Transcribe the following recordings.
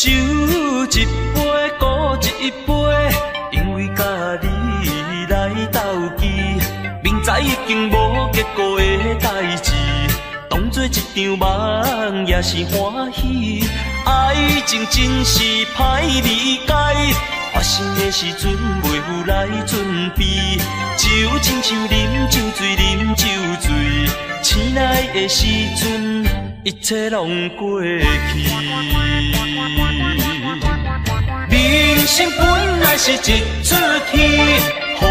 酒一杯閣一杯，因為佮你來鬥雞，明知已經無結果的代誌，當作一場夢也是歡喜。愛情真是歹理解，發生的時陣袂赴來準備，就親像啉酒醉，啉酒醉，醒來的時陣，一切攏過去。人生本來是一齣戲，何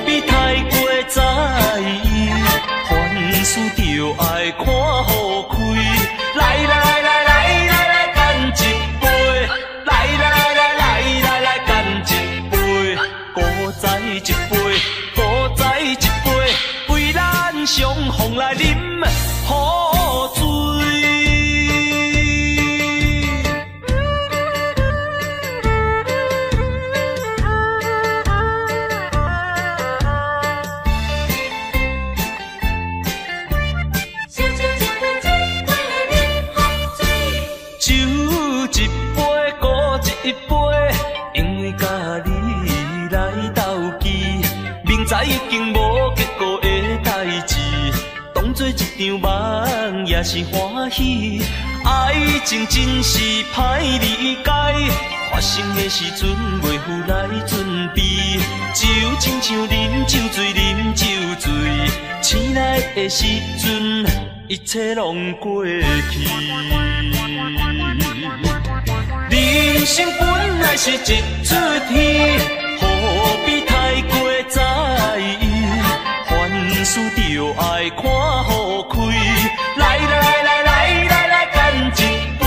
必太過在意？凡事著愛看予開。來來來來來來乾一杯，來來來來來來乾一杯，閣再一杯，閣再一杯，為咱雙方來啉予醉。燒酒一杯，一杯啉予醉。酒一杯閣一杯，因為佮你來鬥雞，明知已經無結果的代誌，當作一場夢也是歡喜。愛情真是歹理解，發生的時陣袂赴來準備，就親像啉酒醉，啉酒醉，醒來的時陣，一切攏過去。人生本來是一齣戲，何必太過在意？凡事著愛看予開。來來來來來來乾一杯，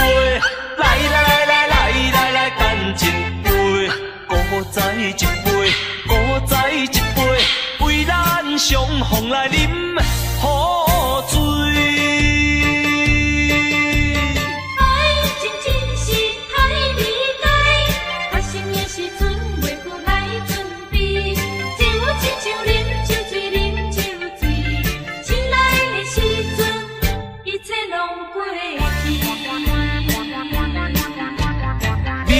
來來來來來來乾一杯，閣再一杯，閣再一杯，為咱雙方來啉予醉。愛情真是歹理解，發生的時陣袂赴來準備，就親像啉酒醉，啉酒醉，醒來的時陣，一切攏過去。人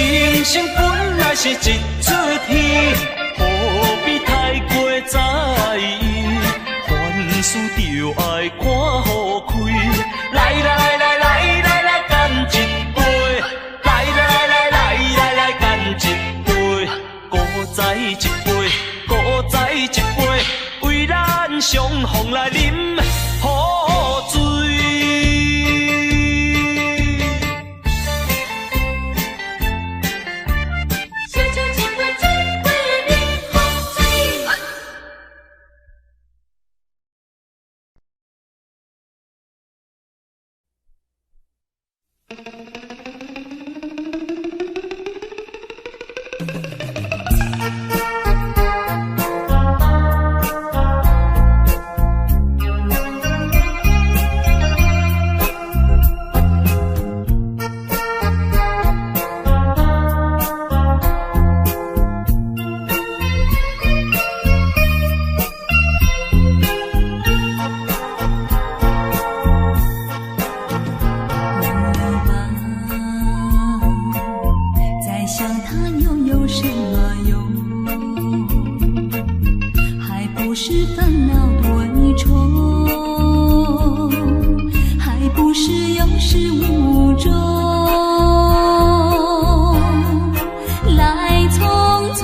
生本來是一齣戲，何必太過在意？凡事著愛看予開。來來來來來來乾一杯，來來來來來來乾一杯，閣再一杯，閣再一杯，為咱雙方來啉予醉。燒酒一杯，一杯啉予醉。忘了吧，再想他又有什麼用？還不是煩惱多一重，還不是有始無終。來匆匆，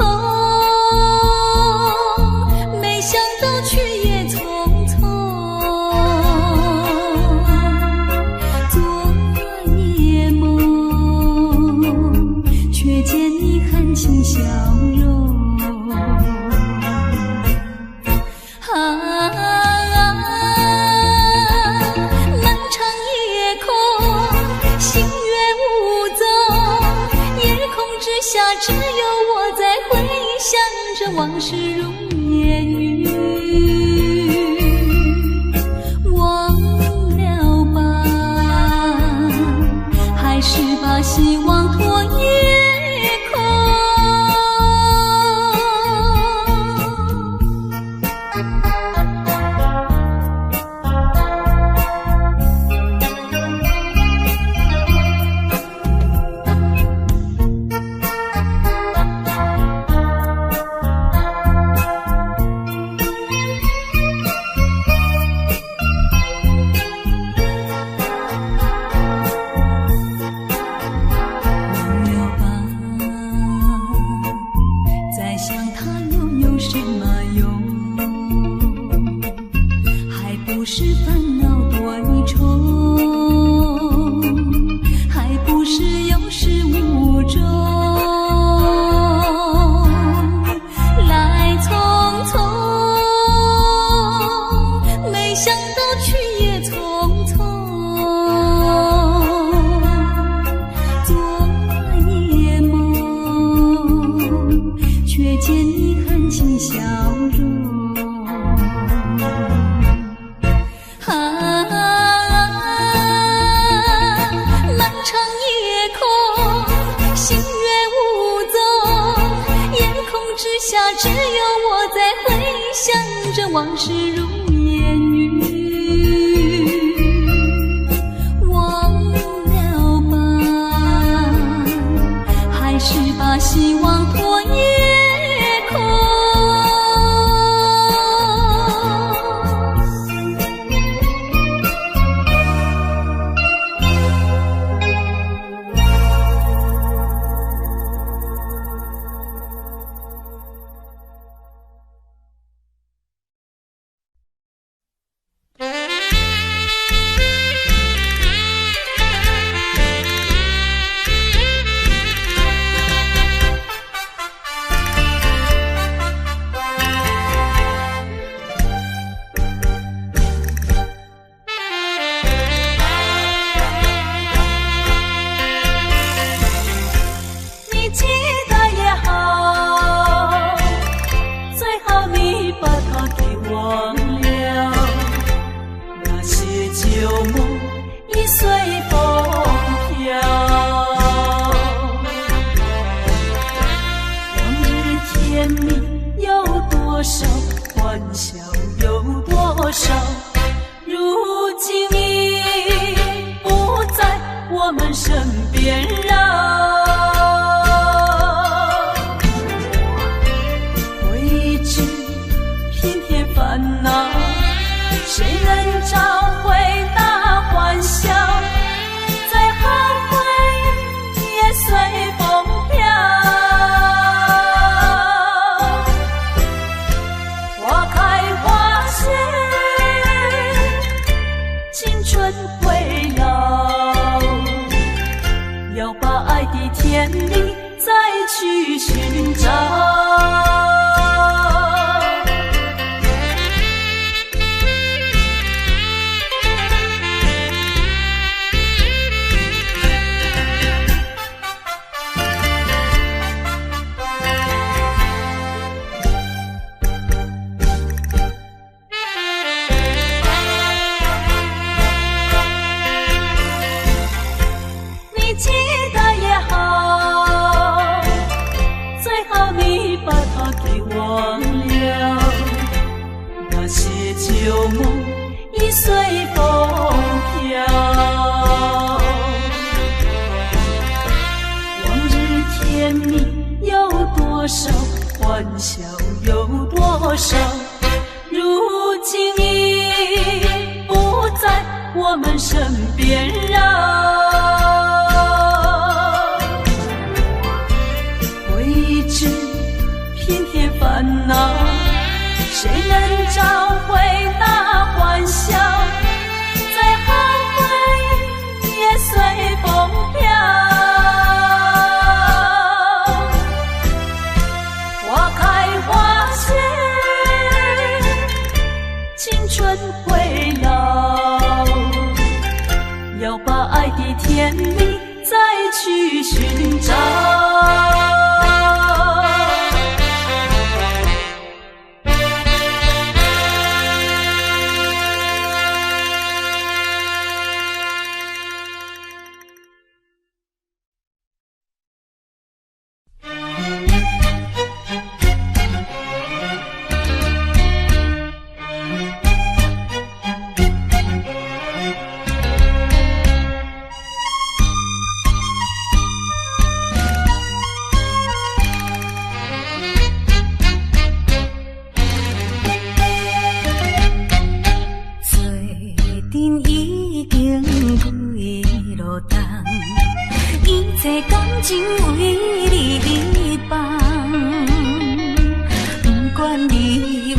沒想到去也匆匆。昨夜夢，卻見你含情笑容。啊，漫長夜空，星月無蹤，夜空之下只有我在回想着往事如煙雲。忘了吧，還是把希望托夜空。往事如煙雲。忘了吧，還是把希望托夜空。你記得也好，最好你把它給忘了。那些舊夢已隨風飄，往日甜蜜有多少，歡笑有多少？如今你不在我們身邊繞。回憶只平添煩惱，誰能找回那歡笑？最後回憶也隨風飄。花開花謝，青春會老，要把愛的甜蜜再去尋找。你記得也好，最好你把它給忘了。那些舊夢已隨風飄，往日甜蜜有多少，歡笑有多少？如今你不在我們身邊繞。回憶只平添煩惱，誰能找回那歡笑？最後回憶也隨風飄。花開花謝，青春會老，要把愛的甜蜜再去尋找。做陣已經幾落冬，一切感情為你放，不管你有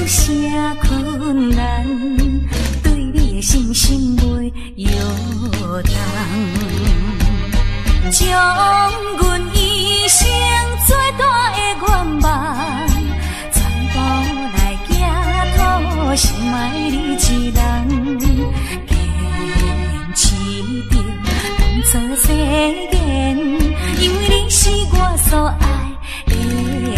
啥困難，對你的信心袂搖動，將阮一生最大的願望，全部來寄託心愛你一人，堅持著當作誓言，因為你是我所愛的人。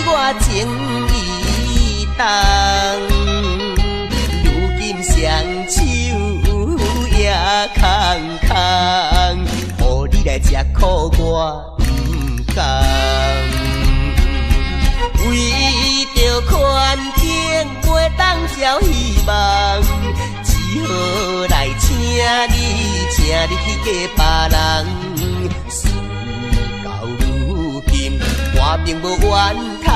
我情意重，如今雙手也空空，予你來吃苦我毋甘。為著環境袂當照希望，只好來請你，請你去嫁別人。事到如今，我並無怨嘆，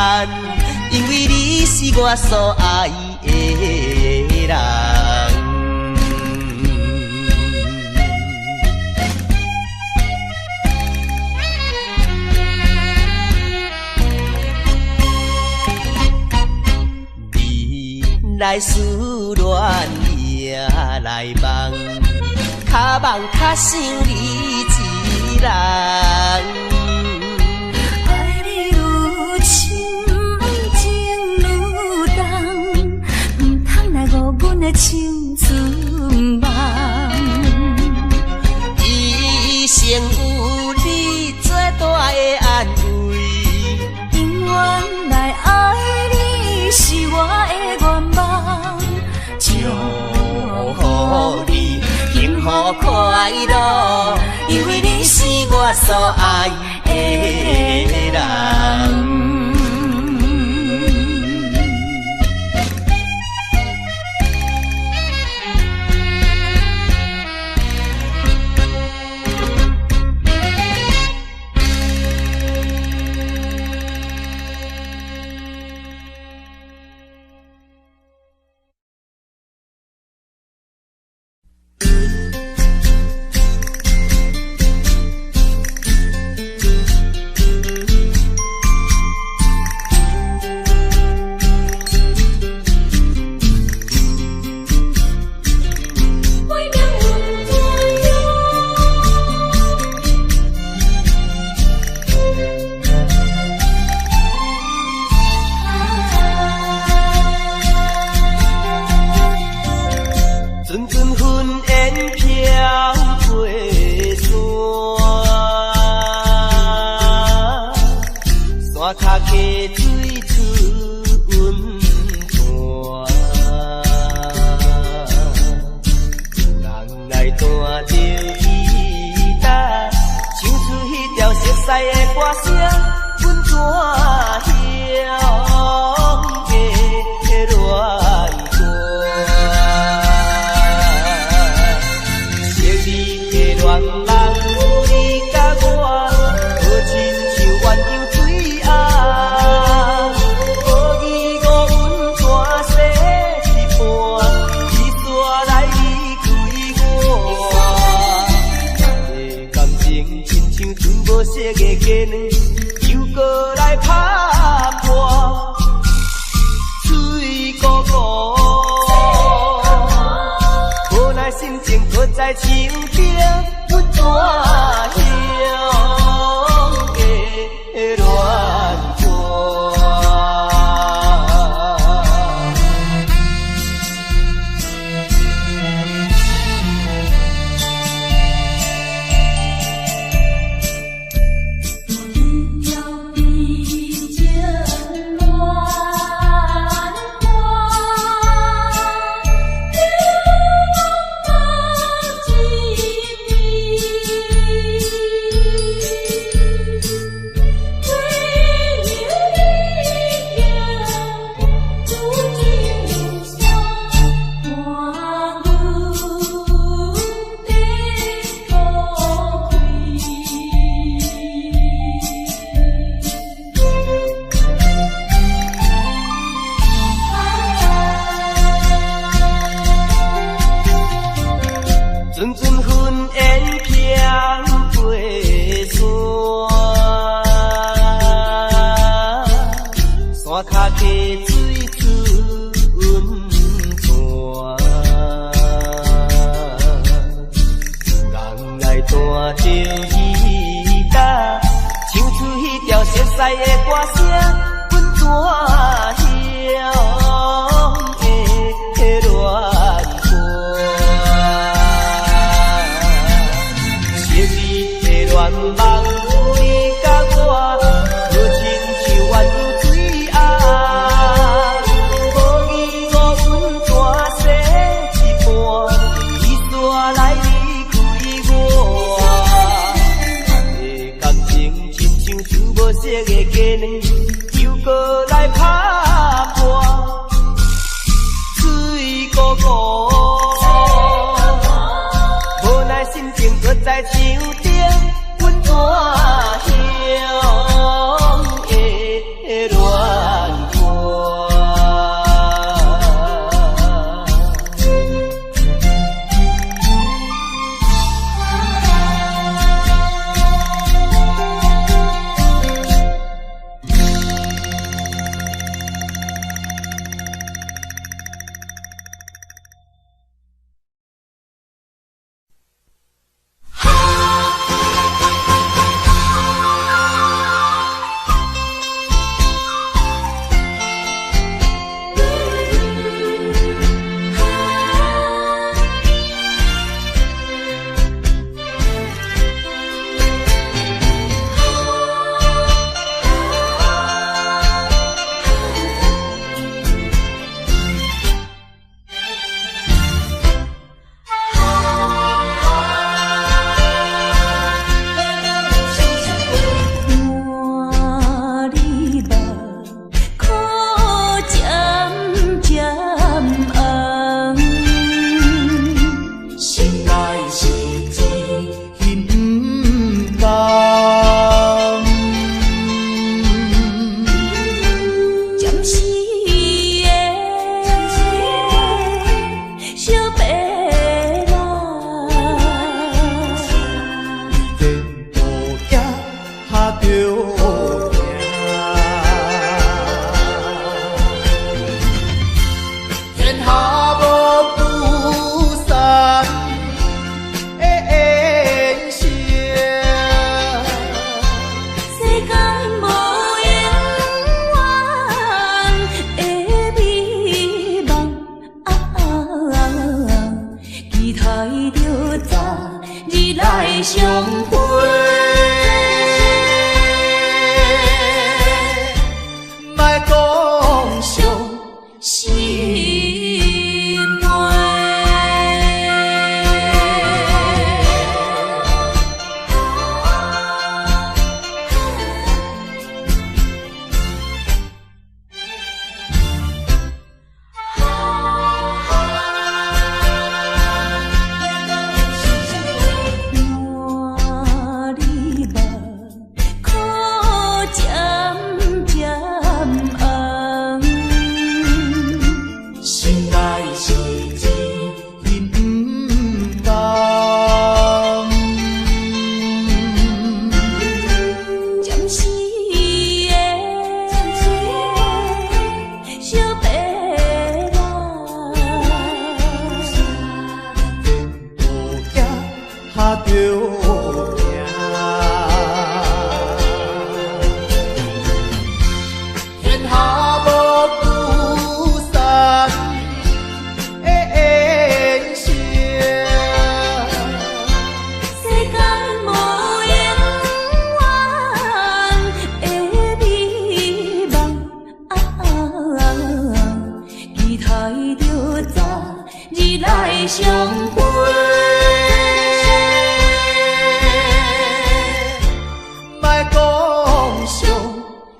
因為你是我所愛的人。來思戀也來夢，較夢較想你一人。愛你愈深，情愈重，毋通來誤阮的青春夢。一生有你最大的安慰，永遠來愛你是我的願望。祝福你幸福快樂，因為你是我所愛的人。待著早日來相會。莫講傷心話。看你目眶渐渐红，心內是一片不甘。暫時的小白人，有行哈著行，天下無不散的宴席。世間無永遠的美夢，期待著早日來相會。莫講傷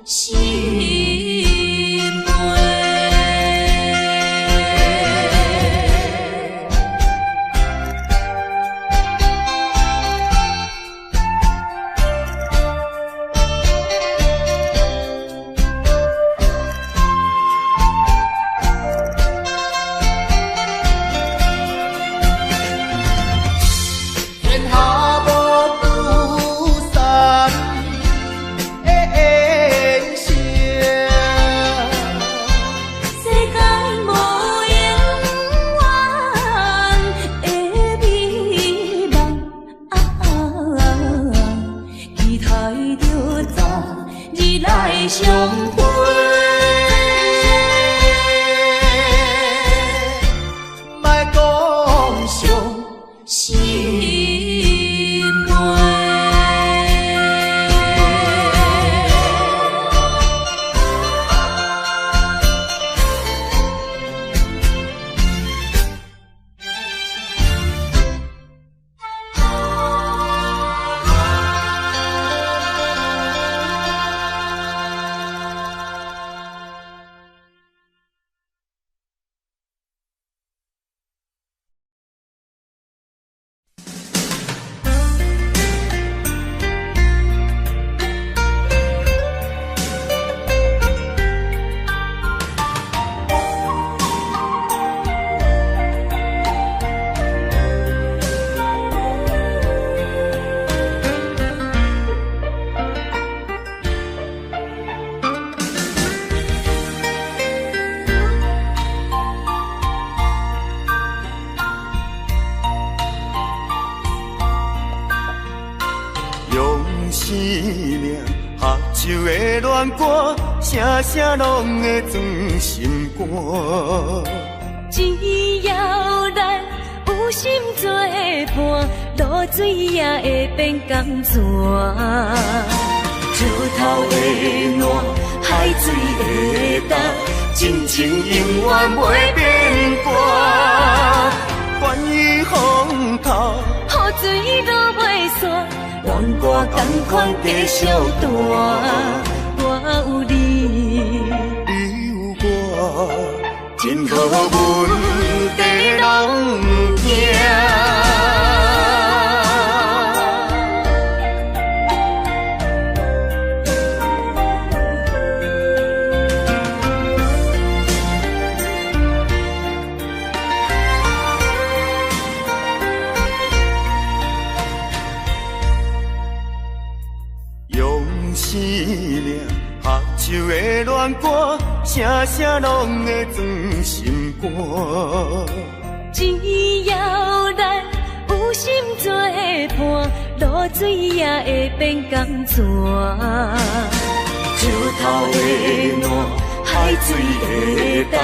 心話。天下無不散的宴席。世間無永遠的美夢，期待著早日來相會。莫講傷心話。用生命合唱的恋歌，声声拢会装心肝。只要咱有心作伴，露水也會變甘泉。石頭會爛，海水會乾，真情永遠袂變卦。關於風頭，雨水落袂煞，恋歌同款繼續彈。我有你，你有我，真好問題攏毋驚。用生命合唱的恋歌，聲聲攏會裝心肝。只要咱有心作伴，露水也會變甘泉。石頭會爛，海水會乾，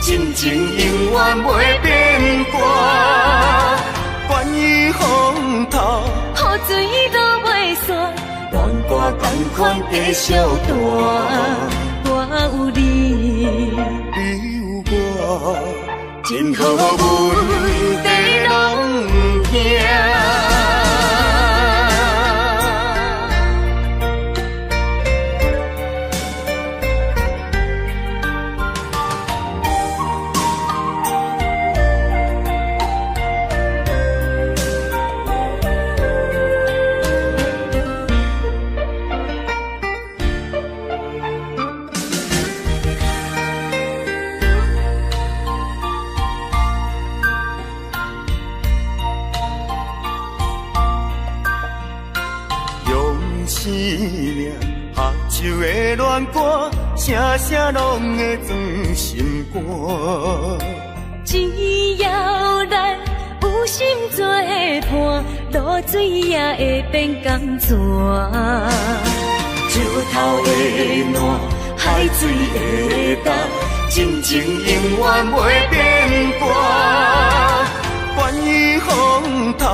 真情永遠袂變卦。關風頭，雨水落袂煞，恋歌仝款继续弹。我有你，你有我，真好问题拢毋惊。恋歌，声声拢会装心肝。只要咱有心作伴，露水也會變甘泉。石頭會爛，海水會干，真情永遠袂變卦。關於風頭，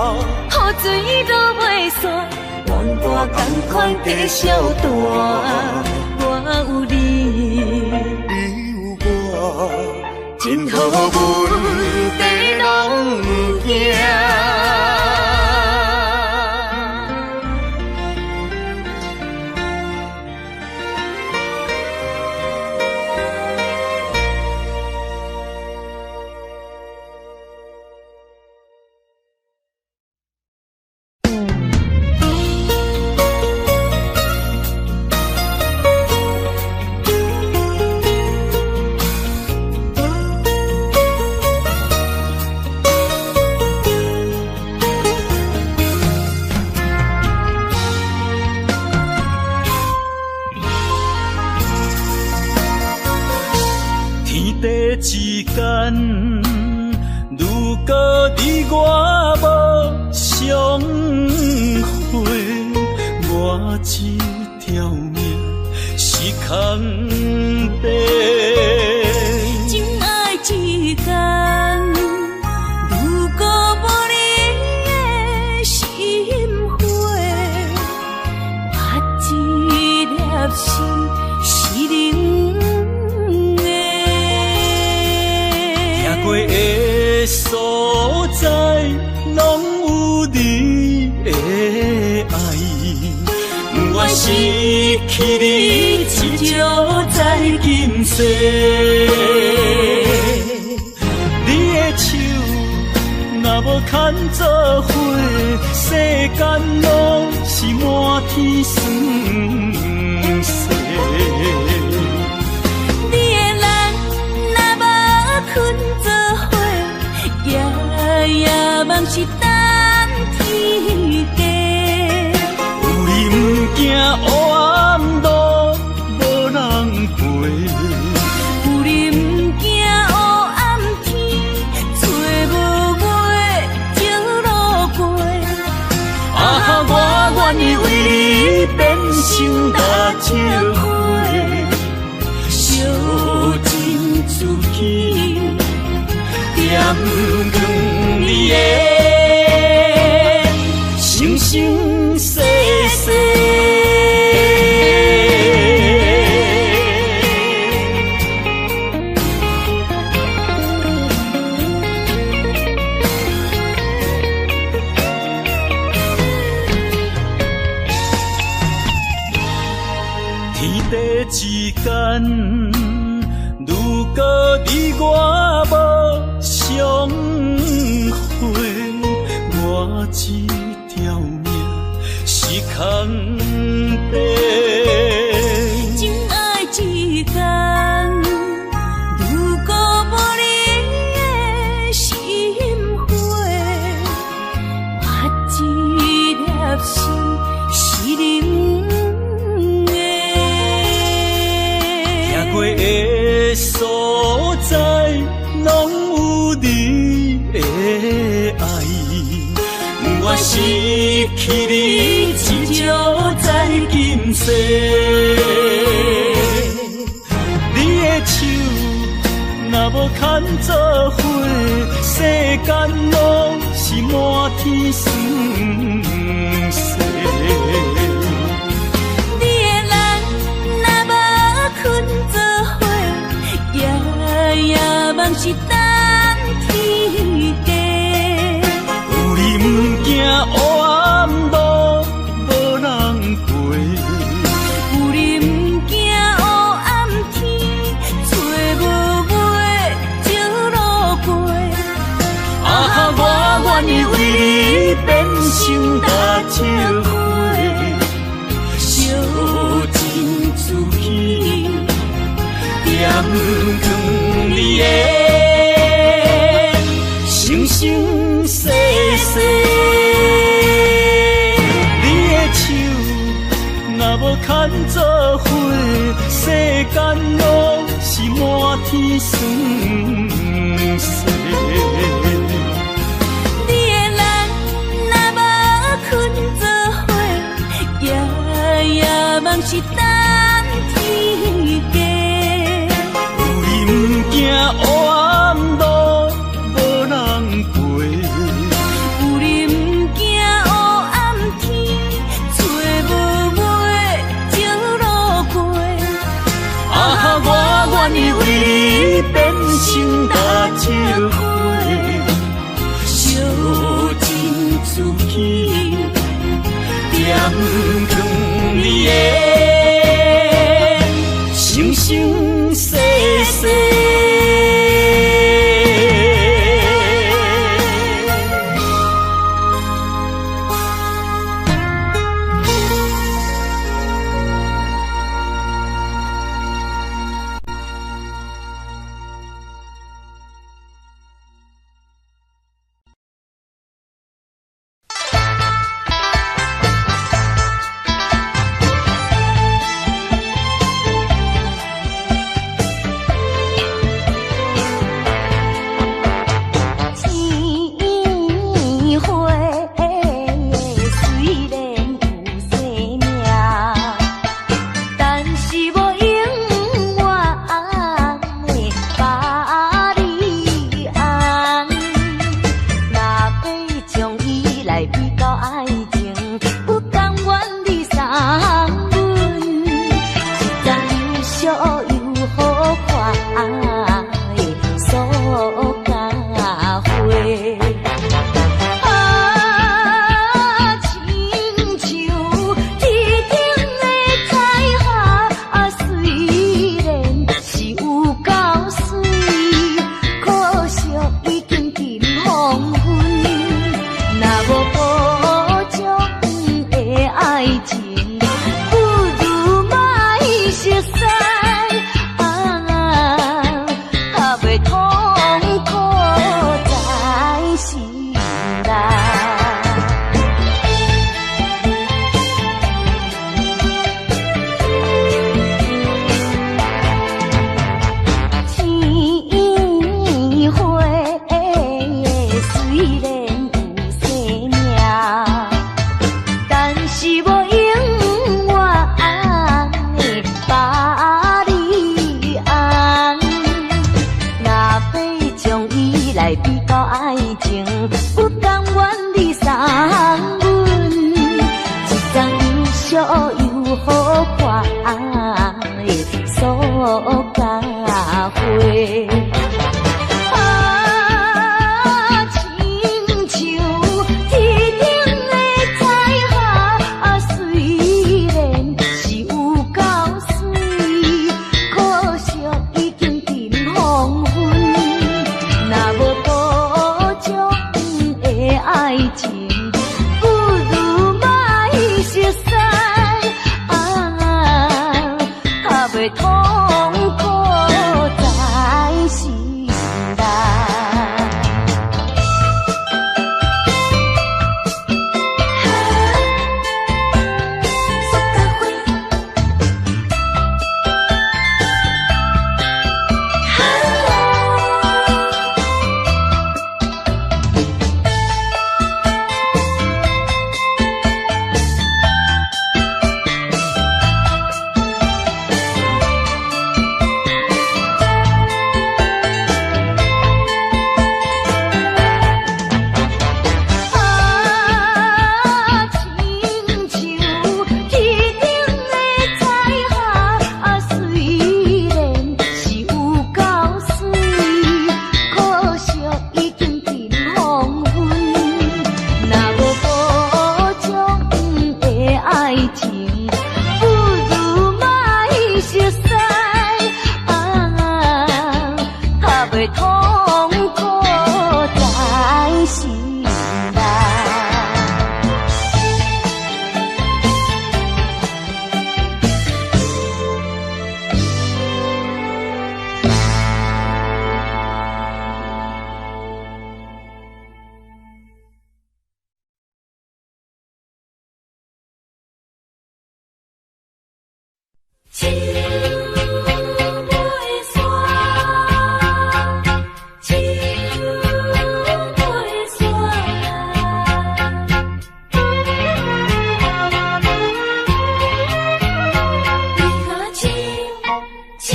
雨水落袂煞，戀歌仝款繼續彈。我有你，你有我，真好問題攏毋驚。之間，如果你我無相會，我這條命是空白。情愛之間，如果無你的心花，我這粒心是冷的。行過的所在，攏有你的愛，不願失去你，至少在今世。你的手若無牽做伙，世間攏是滿天霜雪。你的人若無肯做伙，夜夜夢是等天地。有你毋驚黑暗路無人陪，有你毋驚黑暗天，找無月照路過。啊，我願意為你變成蠟燭花，燒盡自己，點亮你的生生世世。天地之間，如果你我無相會，我這條命是空白。情愛之間，如果無你的心花，我這粒心是冷的。行過的所在，攏有你的愛，不願失去你，至少在今世。你的手若無牽做伙，世間攏是滿天天酸澀。你的人若無肯做伙，夜夜夢是等天低。有你毋驚黑暗路無人陪，有你毋驚黑暗天，找無尾石路過。啊，我願意為你變成大石花，燒盡自己，點光你的生生世世。你的手若無牽做伙，世間路是滿天酸澀。你的人若無肯做伙，夜夜夢是等天低。有你毋驚黑暗路無人陪，有你毋驚黑暗天，找無尾石路過。啊，我願意為你變成大石花，燒盡自己，點光你的生生世世。鮮花雖然有生命，但是無永遠的把你愛。若欲將伊來比較愛情，不甘願你送阮，一層又俗又好看的塑膠花。啊，親像天頂的彩霞，雖然是有夠媠，可惜已經近黃昏。若無保障的愛情，不如莫熟似。啊，較袂痛苦在心內。鮮花雖然有生命，但是無永遠的把你愛。若欲將伊來比較愛情，不甘願你送阮，一層又俗又好看的塑膠花。啊，親像天頂的彩霞，雖然是有夠媠，可惜已經近黃昏。若無保障的愛情，不如莫熟似。啊，較袂痛苦在心。唱袂煞，唱袂煞。为何唱唱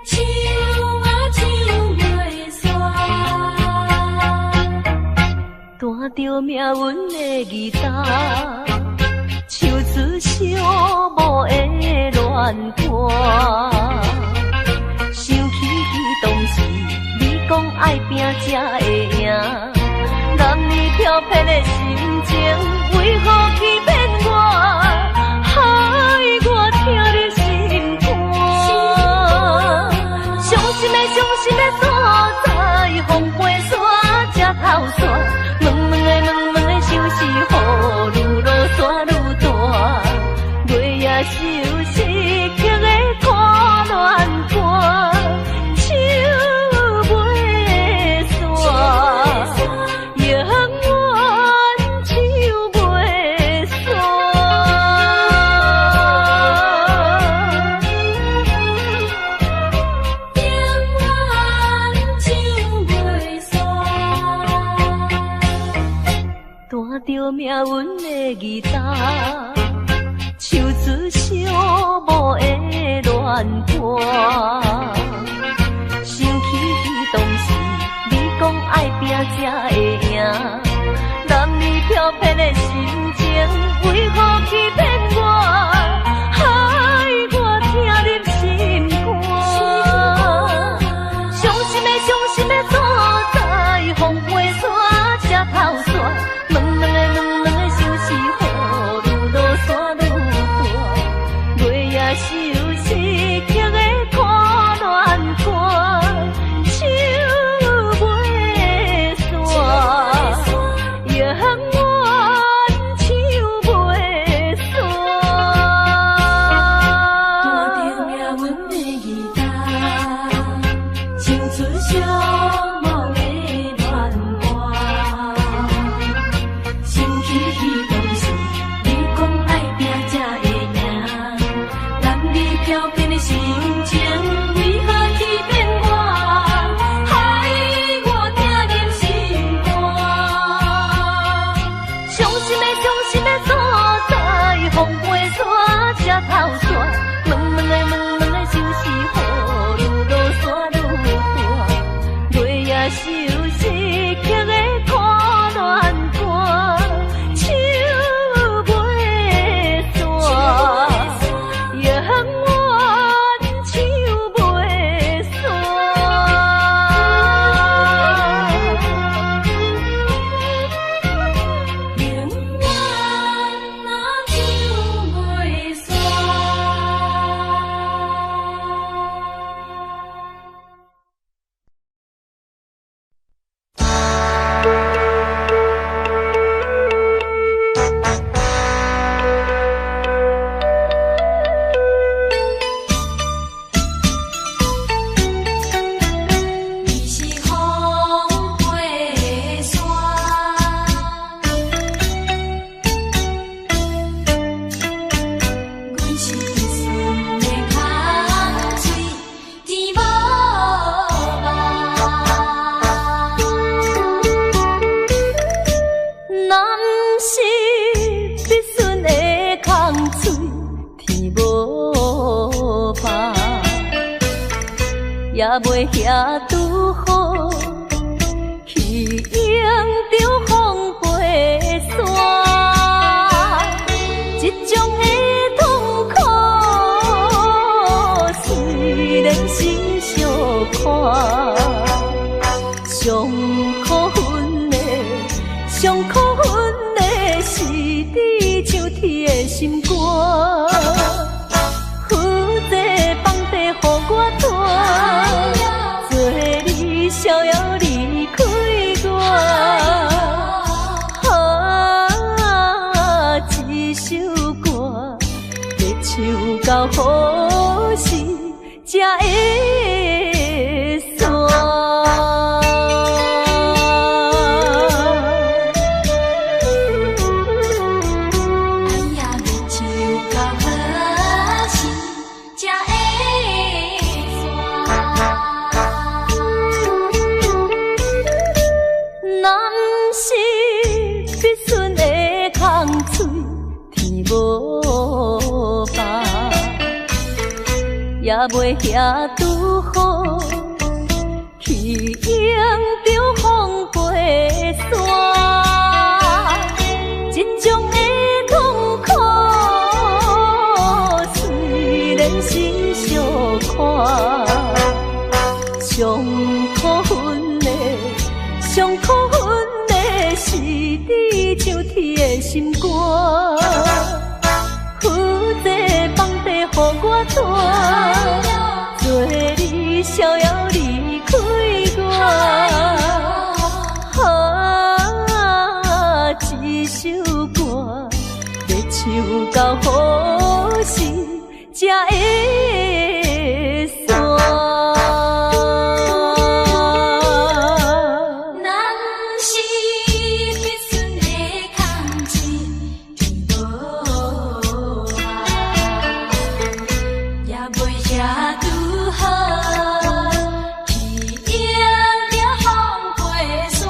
唱啊唱袂煞？弹著命运的吉他，唱出寂寞的恋歌。想起彼当时，你讲爱拼才会赢，男儿飘撇的心情，为何欺骗我？害我疼入心肝。伤心的伤心的所在，风飞沙，这头线，闷闷的闷闷的相思雨，愈落沙愈大。月夜相思曲的苦恋歌，唱袂煞，永远唱袂煞。永远唱袂煞。弹著命运的吉他，唱出寂寞的恋歌。想起彼当时，你讲爱拼才会赢，男儿飘撇的心情，为何欺骗我？害我疼入心肝。伤心的伤心的所在，风飞沙，这头线，闷闷的闷闷的相思雨，愈落沙愈大。月夜相思曲的苦恋歌，唱袂煞，永远唱袂煞。弹著命运的吉他，唱出寂寞的恋歌。想起彼当时，你讲爱拼才会赢，男儿飘撇的心情，为何欺骗我？害我疼入心肝。伤心的伤心的所在，风飞沙，这头线，闷闷的闷闷的相思雨，愈落沙愈大。月夜相思曲的苦恋歌，唱袂煞，永远唱袂煞。永远啊唱袂煞。你是风飞沙，阮是顺的空嘴，天无梦。若毋是必顺的空嘴，天无梦，也袂遐拄好去迎著风飞沙。这种的痛苦，虽然是相看，上可恨的，上可恨的是你像铁的心肝，负债放地予我担，做你逍遥离开我。啊，这首歌欲唱到何时才会煞？哎呀，欲唱到何时也袂遐拄好，去迎著風飛沙，這種的痛苦雖然是相看，上可恨的，上可恨的是你像鐵的心肝，負債放地予我帶，做你逍遙離開我。啊，這首歌欲唱到何時才會散？人是必須的空一天無愛，也袂遐拄好，去迎著風飛沙。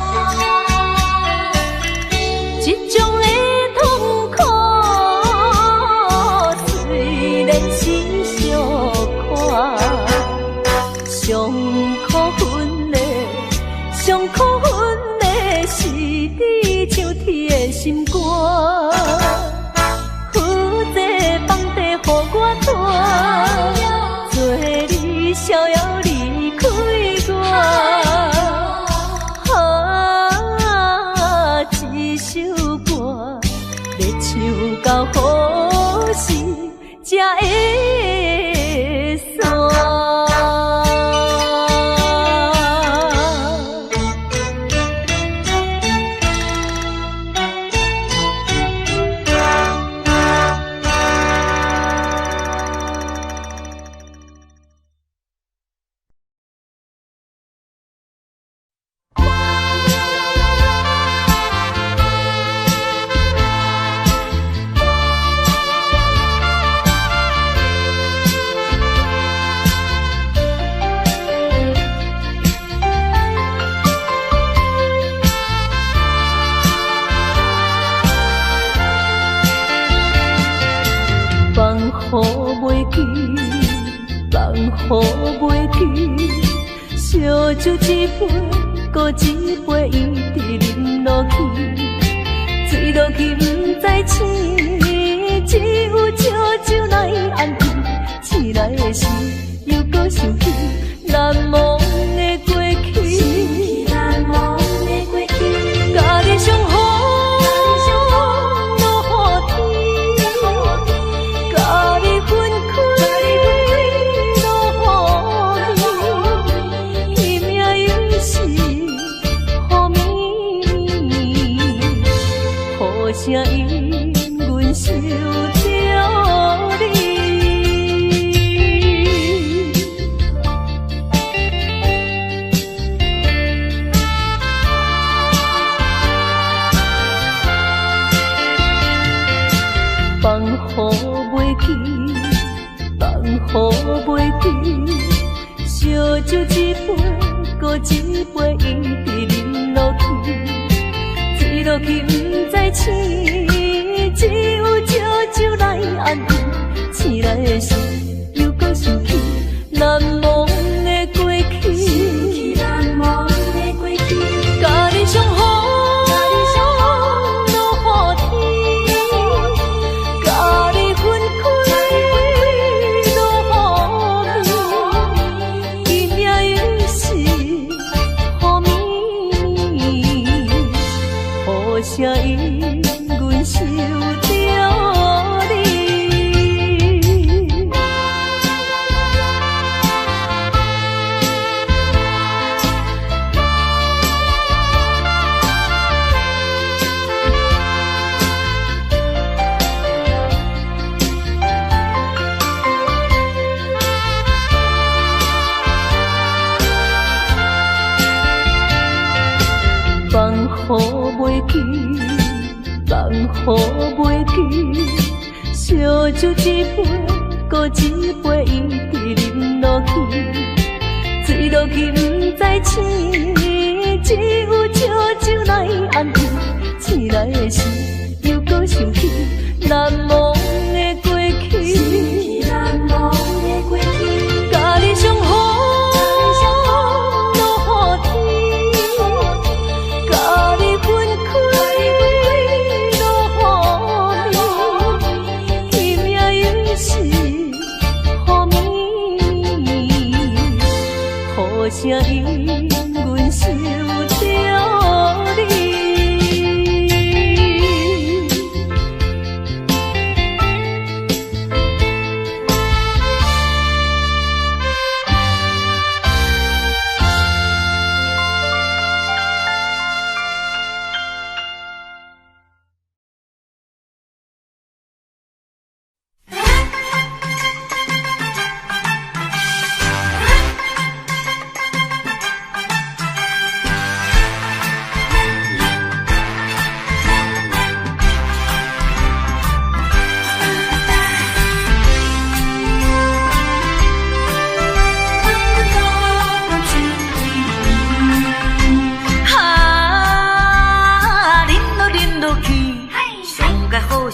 這種的痛苦，雖然是相看，上可恨的，上可恨的是你像鐵的心肝，負債放地予我帶，做你逍遙離開我。啊，這首歌欲唱到何時才會散？放予袂記，放予袂記，燒酒一杯，閣一杯，一直啉落去，醉落去毋知醒，只有燒酒來安慰。醒來的時，猶閣想起難忘的過去，難忘的過去，佮你相逢落雨天，佮你分開落雨暝，彼暝又是雨暝暝，雨聲引阮想著你。放予袂記，放予袂記，燒酒一杯，閣一杯，一直啉落去，醉落去毋知醒，只有燒酒來安慰。醒來的時，猶閣想起難忘的過去，難忘的過去，佮你相逢落雨天，佮你分開落雨暝，彼暝又是雨暝暝，雨聲引阮想著你。放予袂記，放予袂記，燒酒一杯，閣一杯，一直啉落去，醉落去毋知醒，只有燒酒來安慰。醒來的時，猶閣想起難忘的過去，難忘的過去。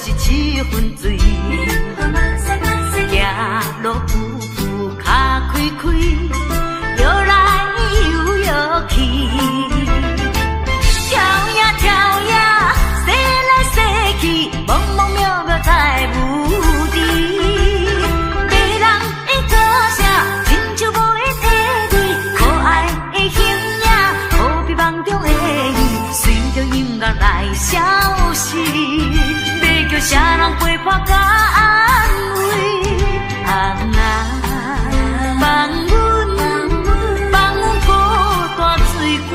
是七分醉。行路步步跤開開，搖來又搖去。跳呀跳呀，踅來踅去，茫茫渺渺在無知。迷人的歌聲，親像無緣的你，可愛的形影，好比夢中的伊，隨著音樂來消失。欲叫啥人陪伴佮安慰？啊啊，放阮，放阮孤單醉幾暝。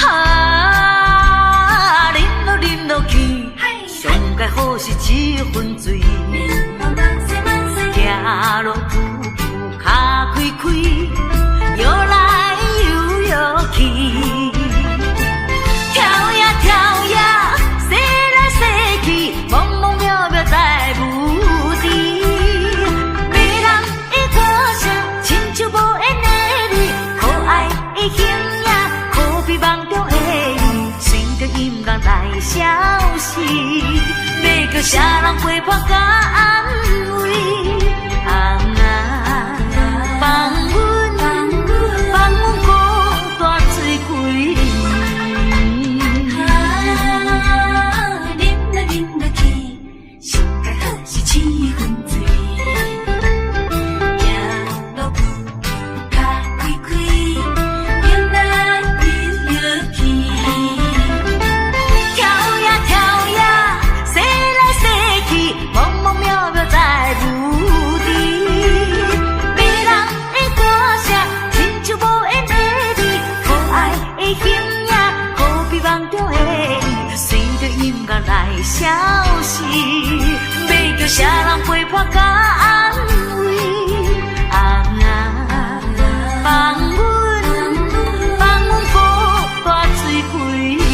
啊，啉落啉落去，上蓋好是七分醉。行路步步跤開開，搖來又搖去。跳呀跳呀，踅來踅去，茫茫渺渺在無知。迷人的歌聲，親像無緣的你，可愛的形影，可比夢中的伊，隨著音樂來消失。欲叫啥人陪伴佮安慰？啊啊，放阮，放阮孤單醉幾暝。啊，啉來啉來去，上蓋好是七分醉。行路步步跤開開，搖來又搖去。跳呀跳呀，踅來踅去，茫茫渺渺在無知。迷人的歌聲，親像無緣的你，可愛的形影，好比夢中的伊，隨著音樂來消失。欲叫啥人陪伴佮安慰？啊啊，放阮，放阮孤單醉幾暝。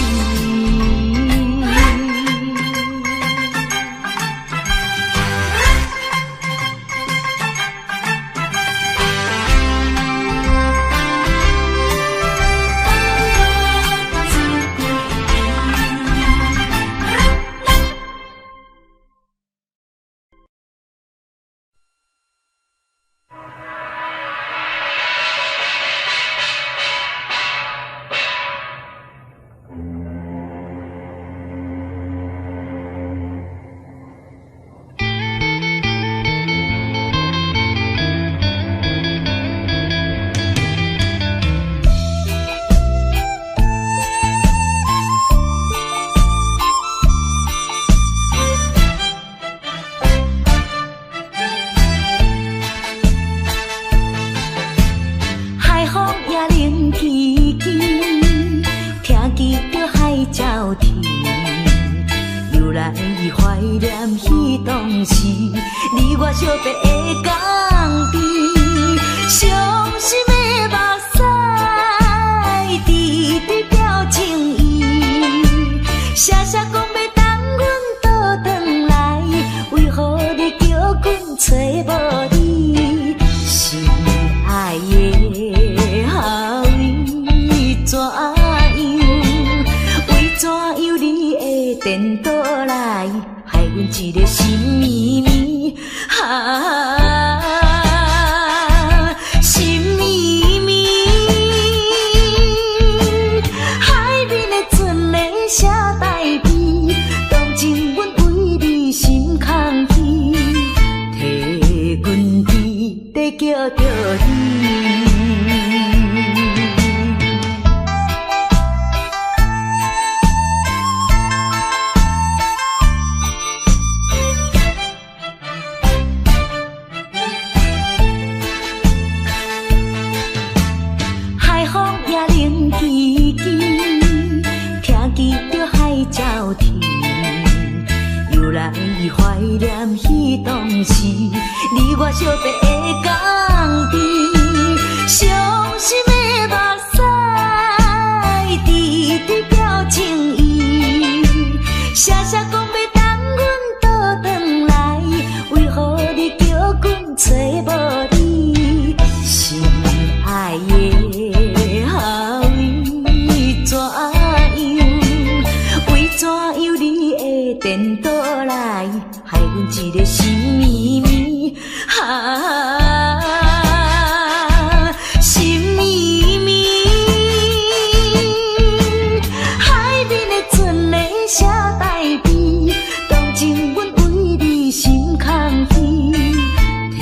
海風也冷吱吱，聽見著海鳥啼，由來懷念彼當時，你我相別的港邊，傷心的目屎直直表情意，聲聲講欲等阮倒轉來，為何你叫阮揣無你？心愛的予為怎樣？為怎樣你會顛倒來，害阮這個心绵綿？啊，心綿綿。海面的船咧寫台悲，當真阮為你心空虛，提阮伫咧叫著你。海風也冷吱吱，聽見著海鳥啼，由來懷念彼當時，你我相別的港邊，傷心的目屎直直表情意，聲聲颠倒來，害阮一个心绵绵，啊，心绵绵。海面的船咧写台悲，当情阮为你心空虚，提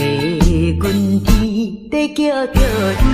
阮伫咧叫著你。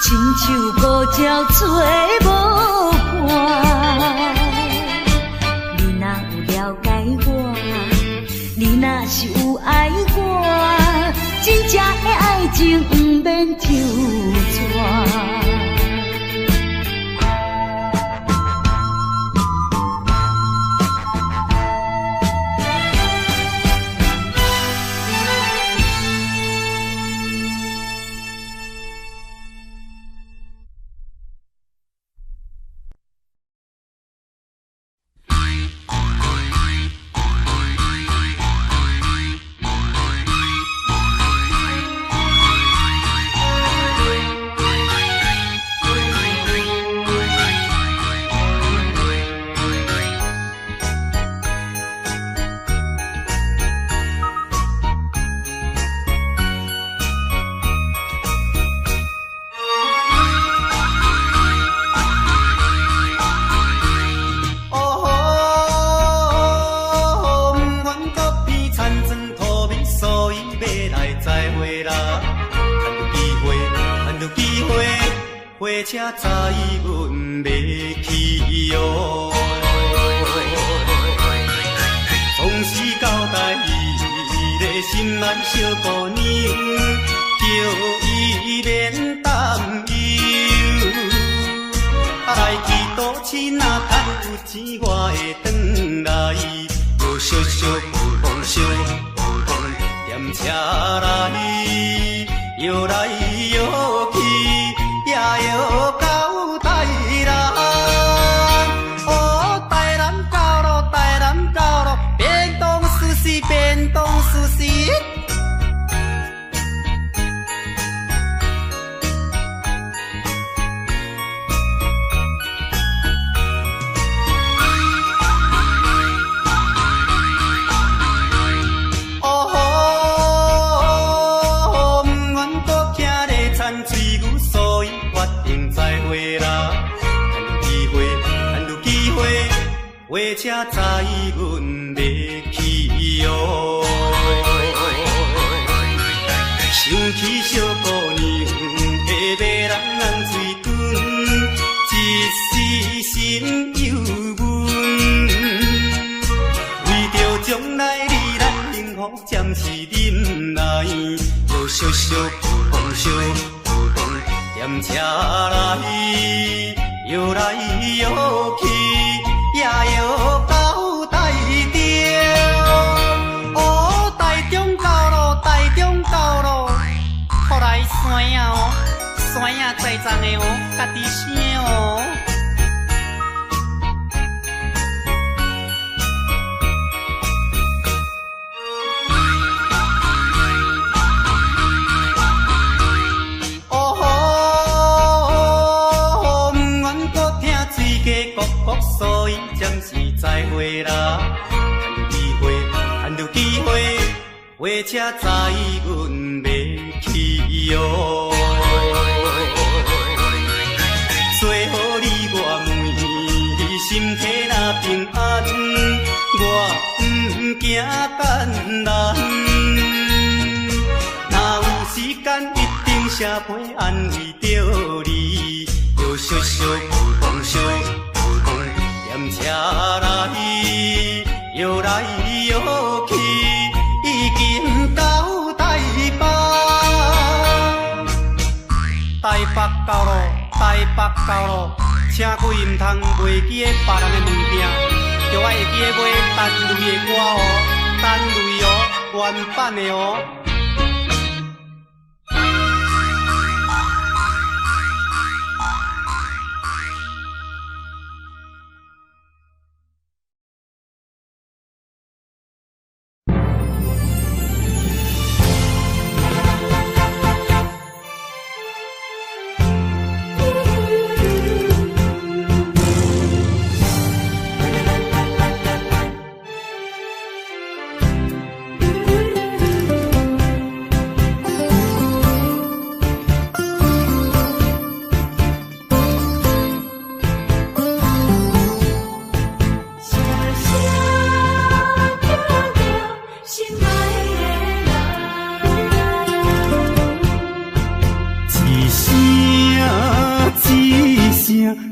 亲像孤鸟找无伴。情毋免抽纸。火车载阮欲去哟，从此交代伊个心爱小姑娘，叫伊免担忧。啊，来去都市若趁有钱，我会转来。摇小小碰碰小碰碰，踮车内摇来摇去。也摇到台南，哦，台南到咯，台南到咯，变动事实，变动事实。哦，毋愿阁徛咧田水牛，所以决定再会啦。趁有机会，趁有机会，火车载阮欲去哟。想起小姑娘的迷人红嘴唇，一时心又闷。为著将来你咱幸福暂时忍耐，摇小小碰碰小碰碰，踮车内摇来摇去，也摇到台中。哦，台中到咯，台中到咯，予来山仔哦，山仔载重的哦，家己生哦。哦，毋愿阁听水鸡咕咕，所以暂时再会啦。趁有机会，趁有机会，火车载阮欲去哟。最好你我问，你心体若平安，我毋惊艰难。若有时间，一定写批安慰著你。摇小小碰碰小碰碰，踮车内摇来摇去，已经到台北。台北到咯，台北到咯，请各位毋通袂记得别人的物件，著爱会记得买陈雷的歌哦，陈雷哦，原版的哦。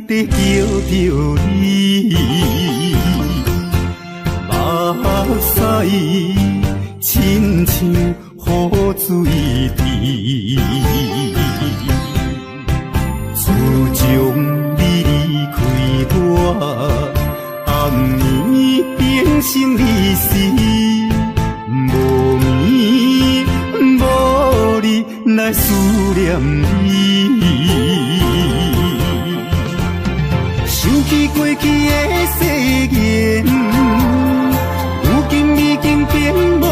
伫叫著你，目屎亲像雨水滴，自从你离开我，暗暝变成你时，无眠无你来思念你。想起过去的誓言，如今已经变无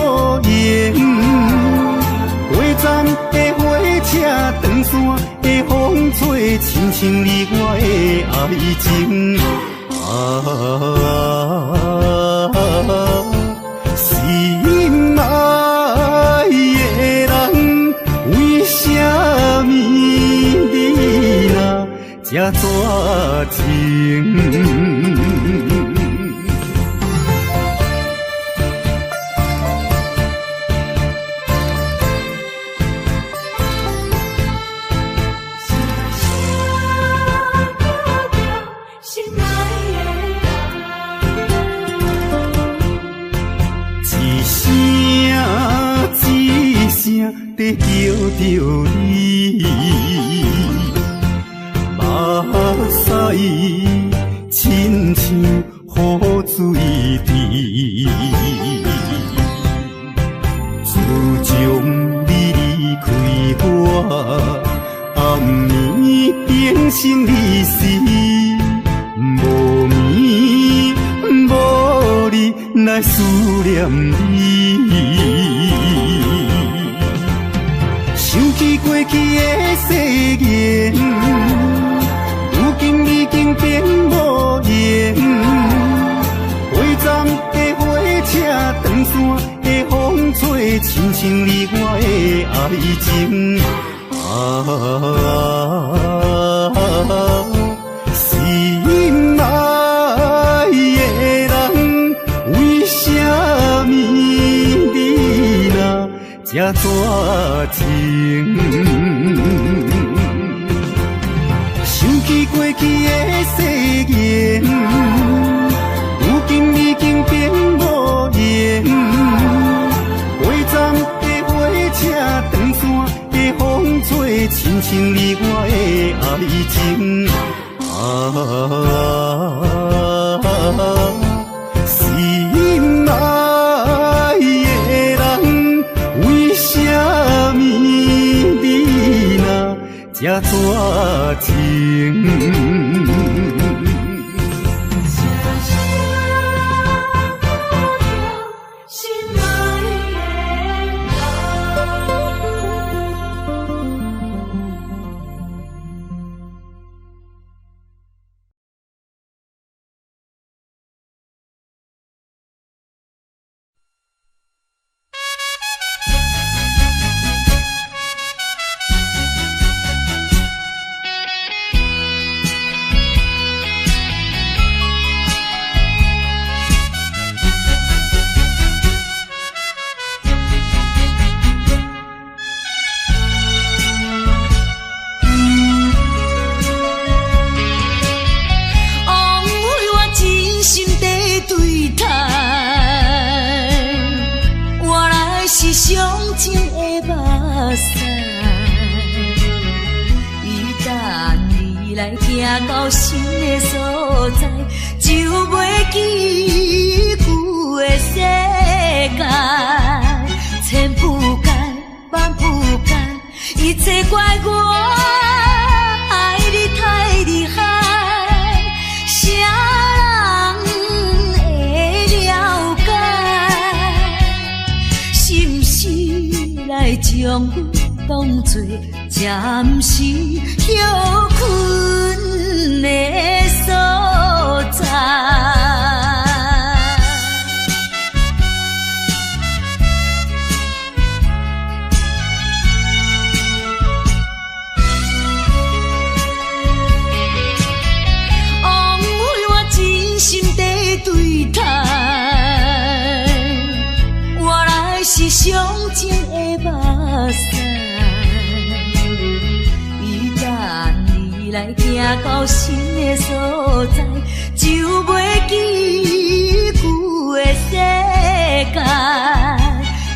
言。过站的火车，长线的风吹，亲像你我的爱情。啊，心爱的人，为什么你若这绝情？一声一声在叫著你，目屎亲像雨水滴。自从你离开我，暗暝变成你时，无眠无你来思念你。想起过去的誓言，如今已经变无言。过站的火车，长线的风吹，亲像你我的爱情。啊，心爱的人，为什么你若这绝情？想起过去的誓言，如今已经变无言。过站的火车，长线的风吹，亲像你我的爱情。啊，心爱的人，为什么你若这绝情？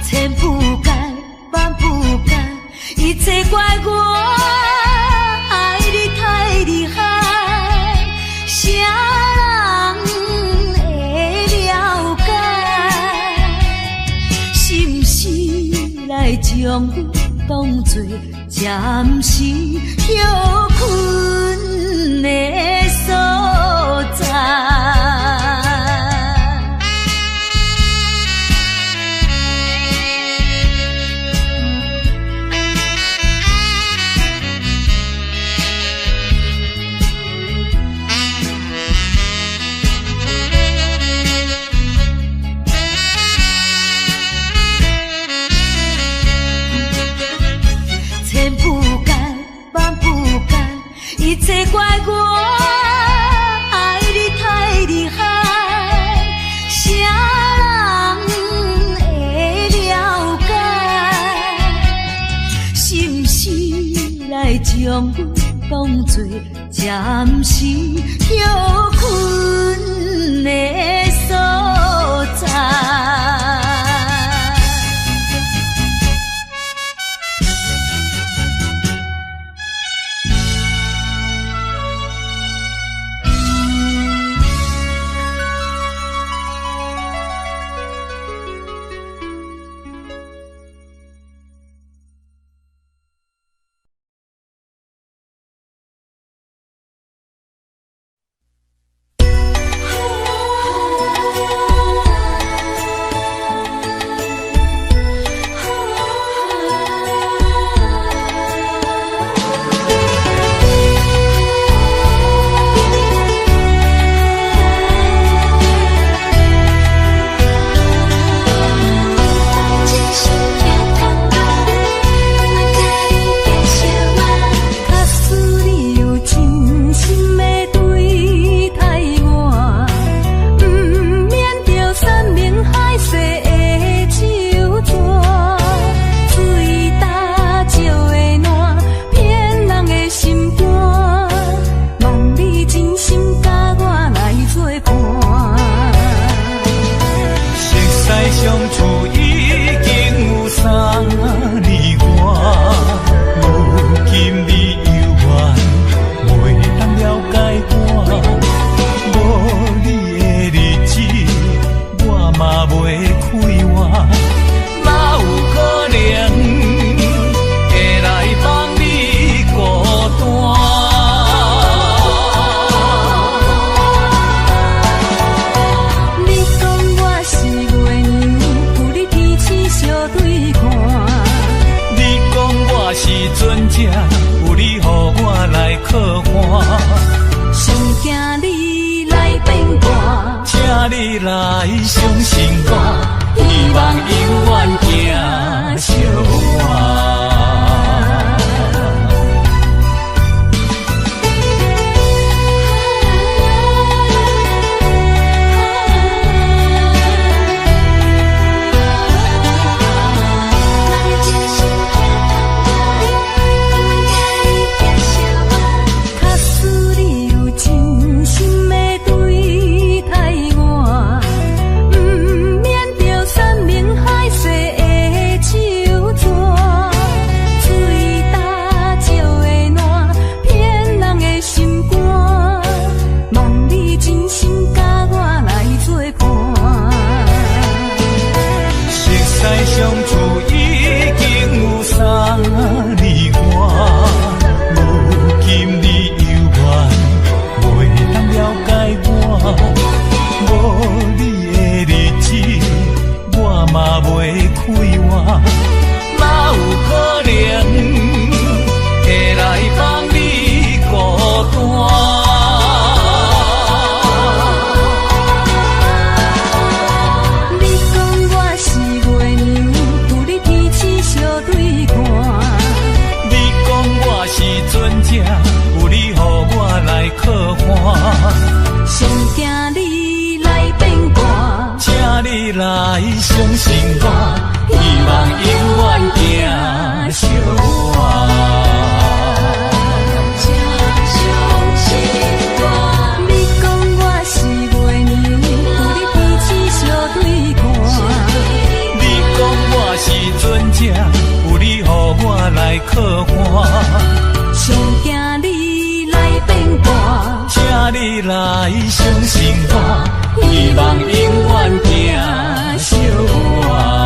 千不该，万不该，一切怪我愛你太厲害，啥人會了解？是毋是來將阮當作暫時歇睏的所在？千不该，萬不該，一切怪我愛你太厲害，啥人會了解？是毋是來將阮當作暫時歇睏的所在？來靠來相信我，希望永遠疼惜我。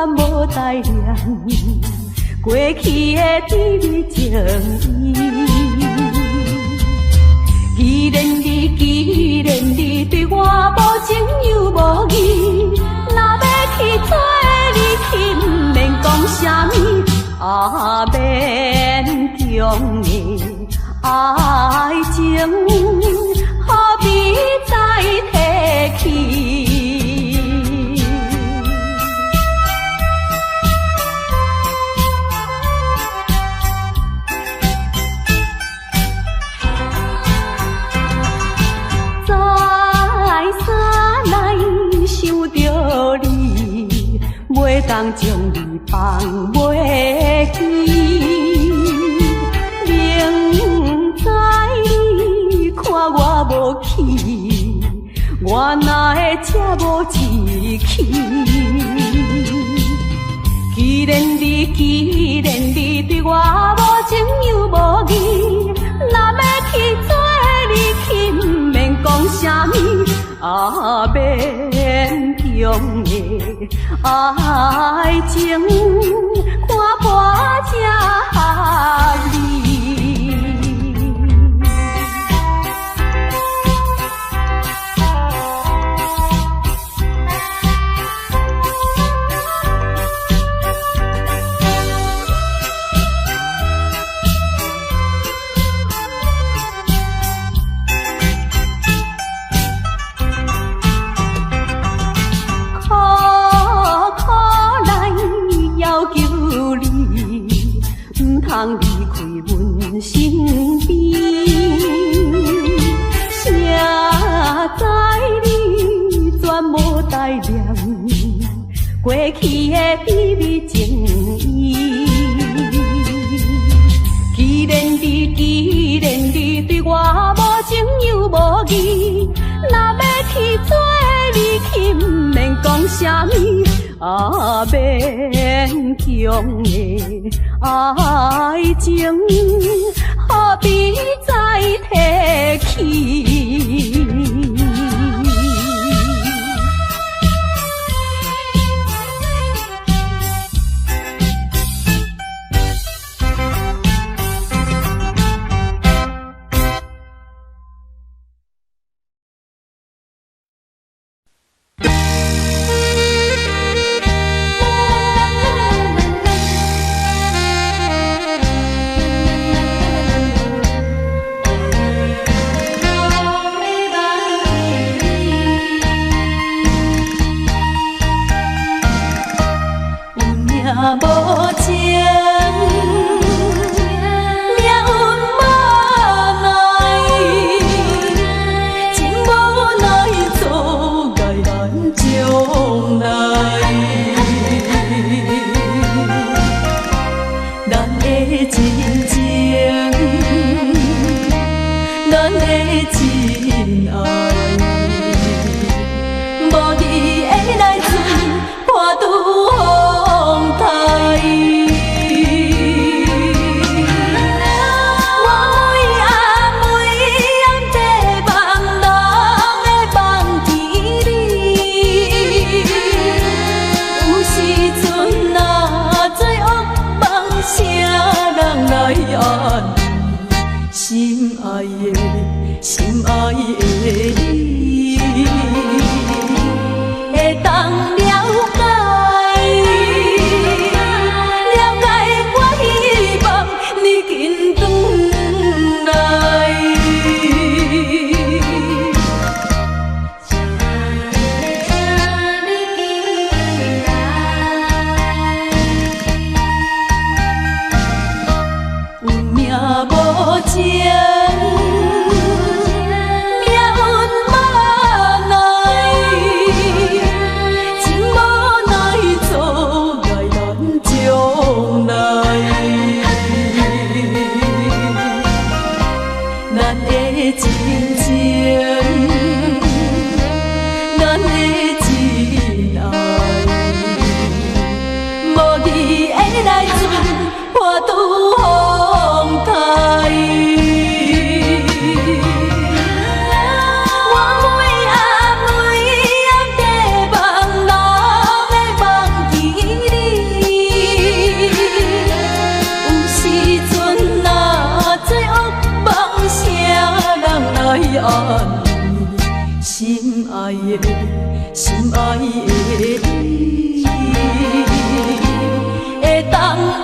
无代念，過去的甜蜜情意。既然你，既然你對我無情又無義，若欲去做離去，毋免講啥物，啊，勉強的愛情，何必再提起？再三來想著你，袂當將你放袂記。明知你看我無去，我哪會這無志氣？既然你，既然你對我無情又無義，若欲去做離去，毋免講啥物，啊，勉強的愛情，看破才合理。苦苦來要求你，毋通離開阮身邊。誰知你全無代念，過去的甜蜜情意。既然你，既然你對我無情又無義，若欲去做離去，毋免講啥物，啊，勉強的愛情，何必再提起？哆咪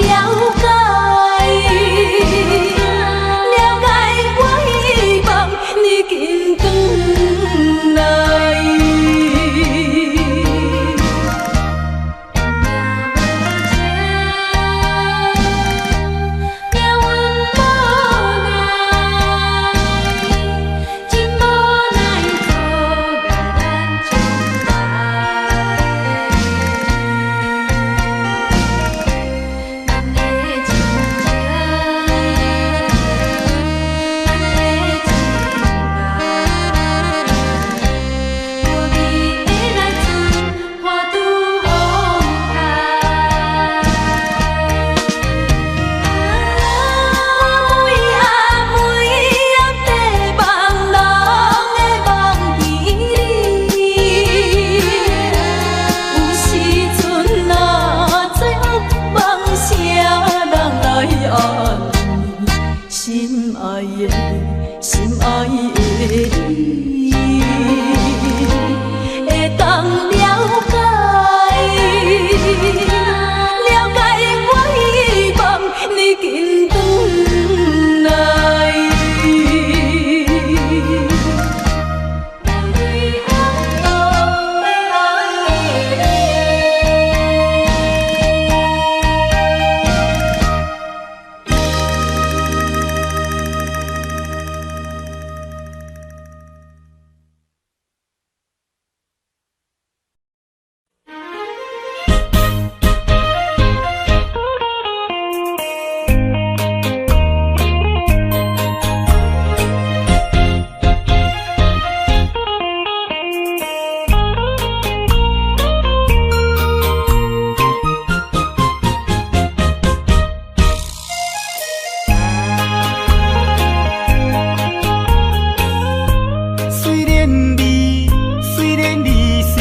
了解，了解我希望你緊轉來。命運無奈，真無奈阻礙咱相愛。咱的親情，咱的情愛，無你的來春，破拄風台。我每暗每暗在梦人的梦甜里，有时阵啊，做恶梦，啥人来安慰？心爱的，心爱的你，會當了解，了解我希望你緊轉來。雖然你，雖然你是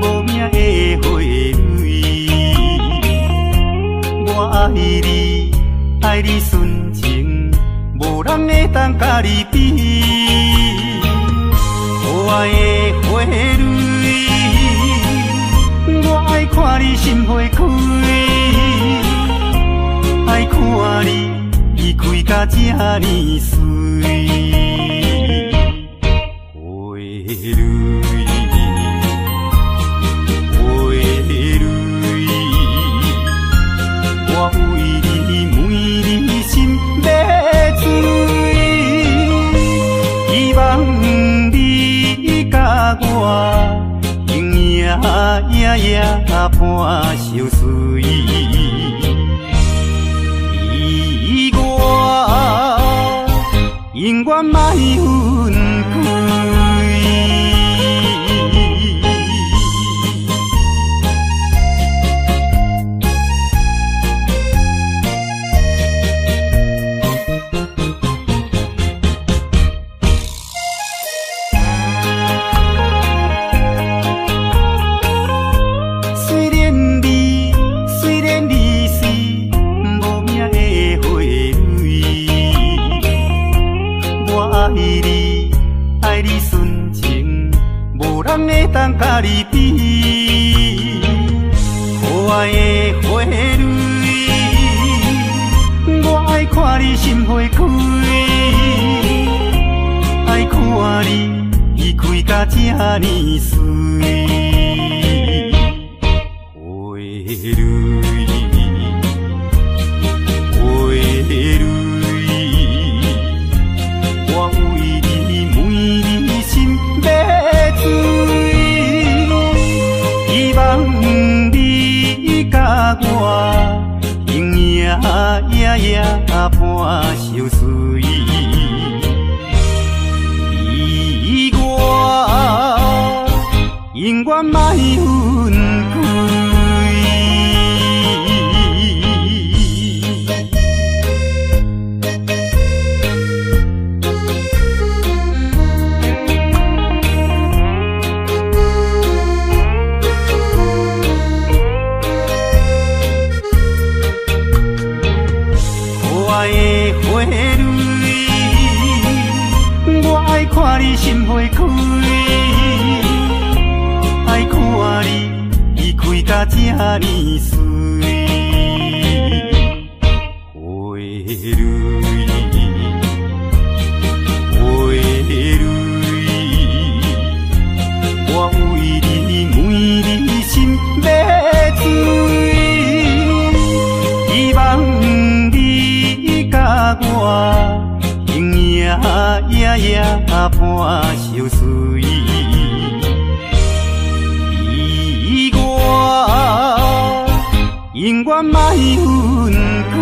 無名的花蕊，我愛你，愛你純情，無人會當佮你比。可愛的花蕊，我愛看你心花開，愛看你伊開甲這呢媠。花蕊，花蕊，我為你問你心欲醉，希望你佮我形影影影伴相隨。你我永遠莫分開。雖然你，雖然你是無名的花蕊，我愛你，愛你純情，無人會當佮你比。可愛的花蕊，我愛看你心花開，愛看你伊開甲這呢媠。花蕊，花蕊，我為你問你心欲醉，希望你佮我形影影影伴相隨。你我永遠莫分開。可愛的花蕊，我愛看你心花開，愛看你伊開甲這呢媠。形影影影伴相随。你我永遠莫分開。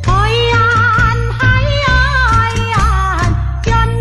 海岸海岸，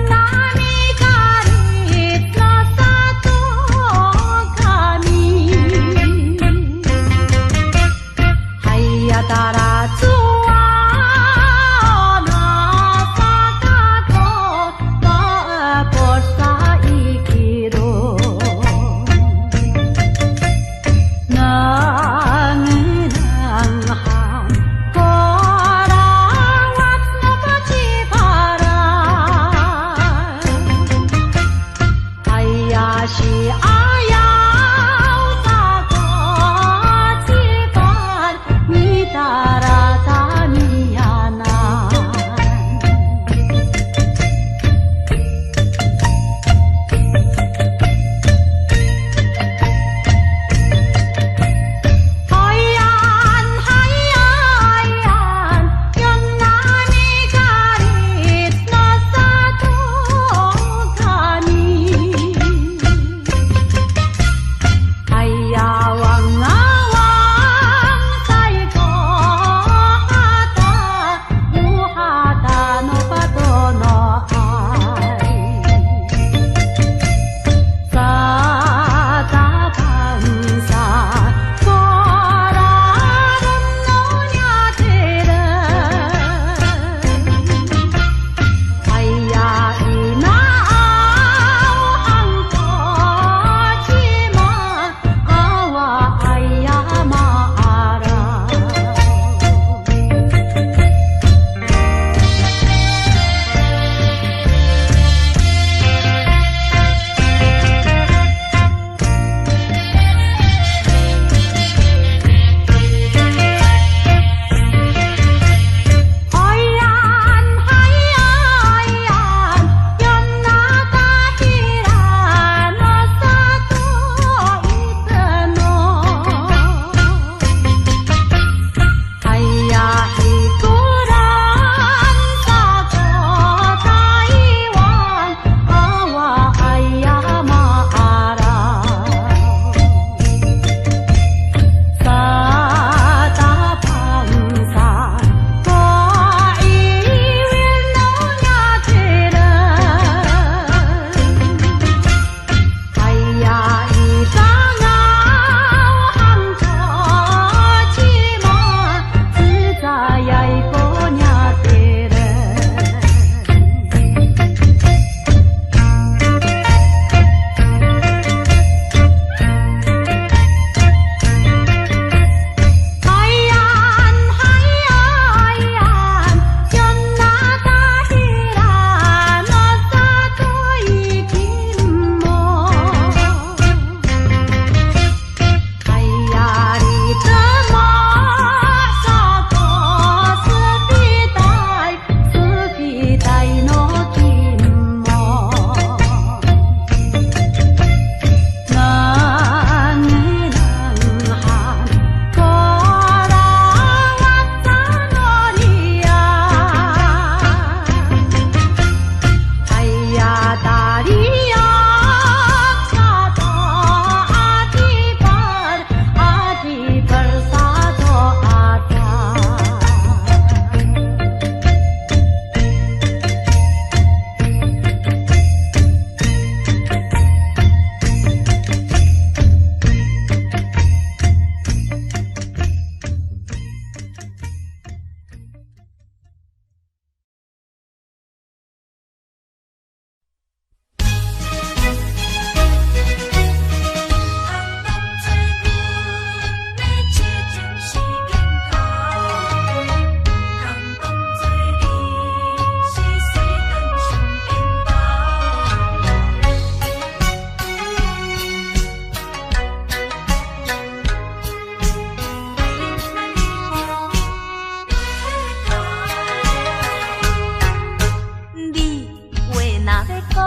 若欲講，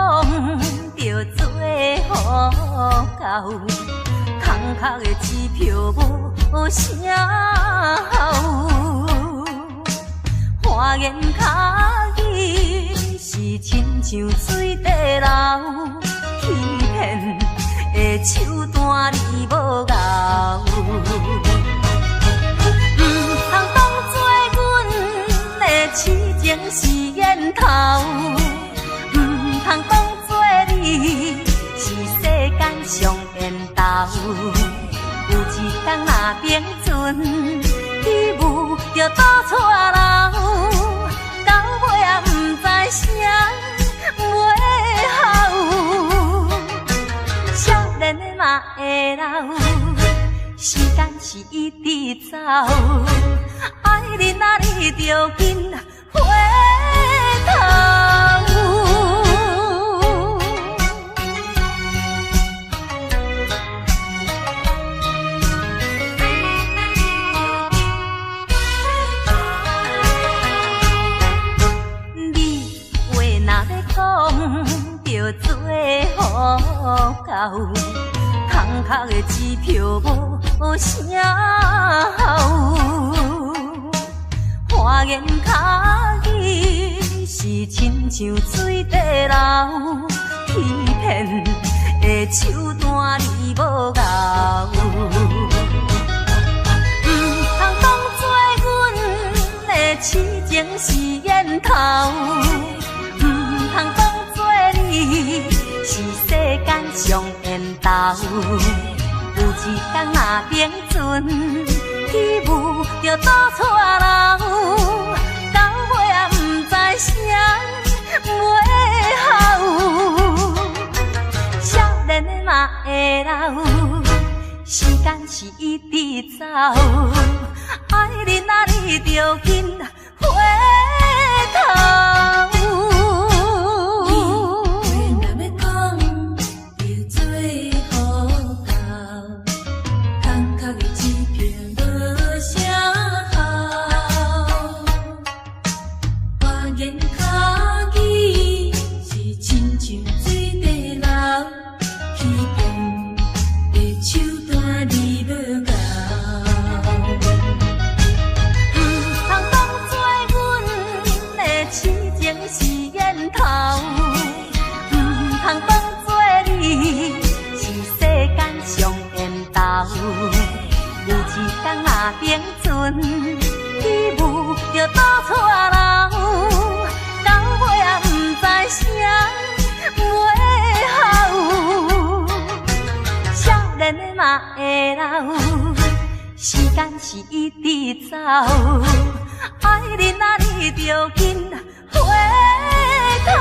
著做予到，空殼的支票無啥效。花言巧語是親像水底流，欺騙的手段你無𠢕。毋通當作阮的痴情是煙頭，毋通當作你是世間上緣投。有一天若變陣，起霧就倒錯流，到尾仔毋知啥袂好。少年的嘛會老，時間是一直走，愛你若你著緊回頭。你話若欲講，著做予到，空殼的支票無啥效。花言巧語是親像水底流，欺騙的手段你無𠢕。毋通當作阮的痴情是煙頭，毋通當作你是世間上緣投。有一天若變陣，起霧就倒錯流，到尾仔毋知啥袂好。少年的嘛會老，時間是一直走，愛你若你著緊回頭。你話若欲講，就做予到，空殼的支票無啥效。花言巧語是親像水底流，欺騙的手段你無𠢕。毋通當作阮的痴情是煙頭，毋通當作你是世間上緣投。有一天若變陣，起霧就倒錯流，到尾仔毋知啥袂好。少年的嘛會老，時間是一直走，愛你若你著緊回頭。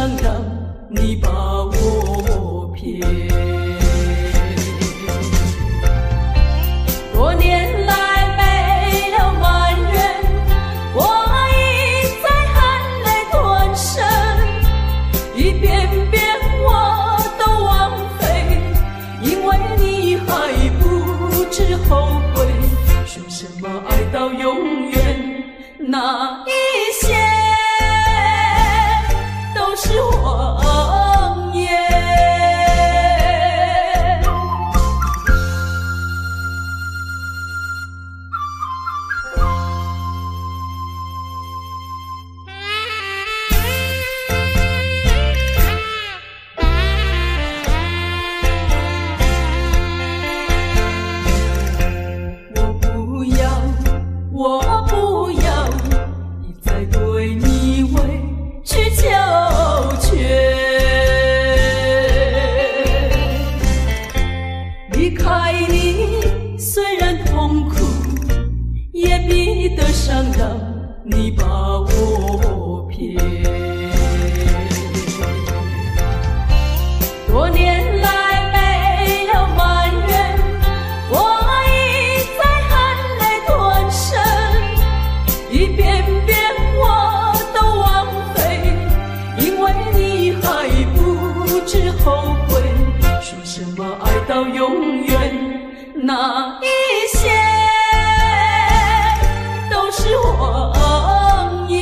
上當，你把我騙。多年來沒有埋怨，我一再含淚斷捨，一遍遍我都枉費，因為你還不知後悔，說什麼愛到永遠，那一些都是謊言。我不要，我不要，一再對你委曲求全。離開你雖然痛苦，也比得上當你把我騙。多年來沒有埋怨，我一再含淚斷捨，一遍遍我都枉費，因為你還不知後悔，說什麼愛到永遠，那一些都是謊言。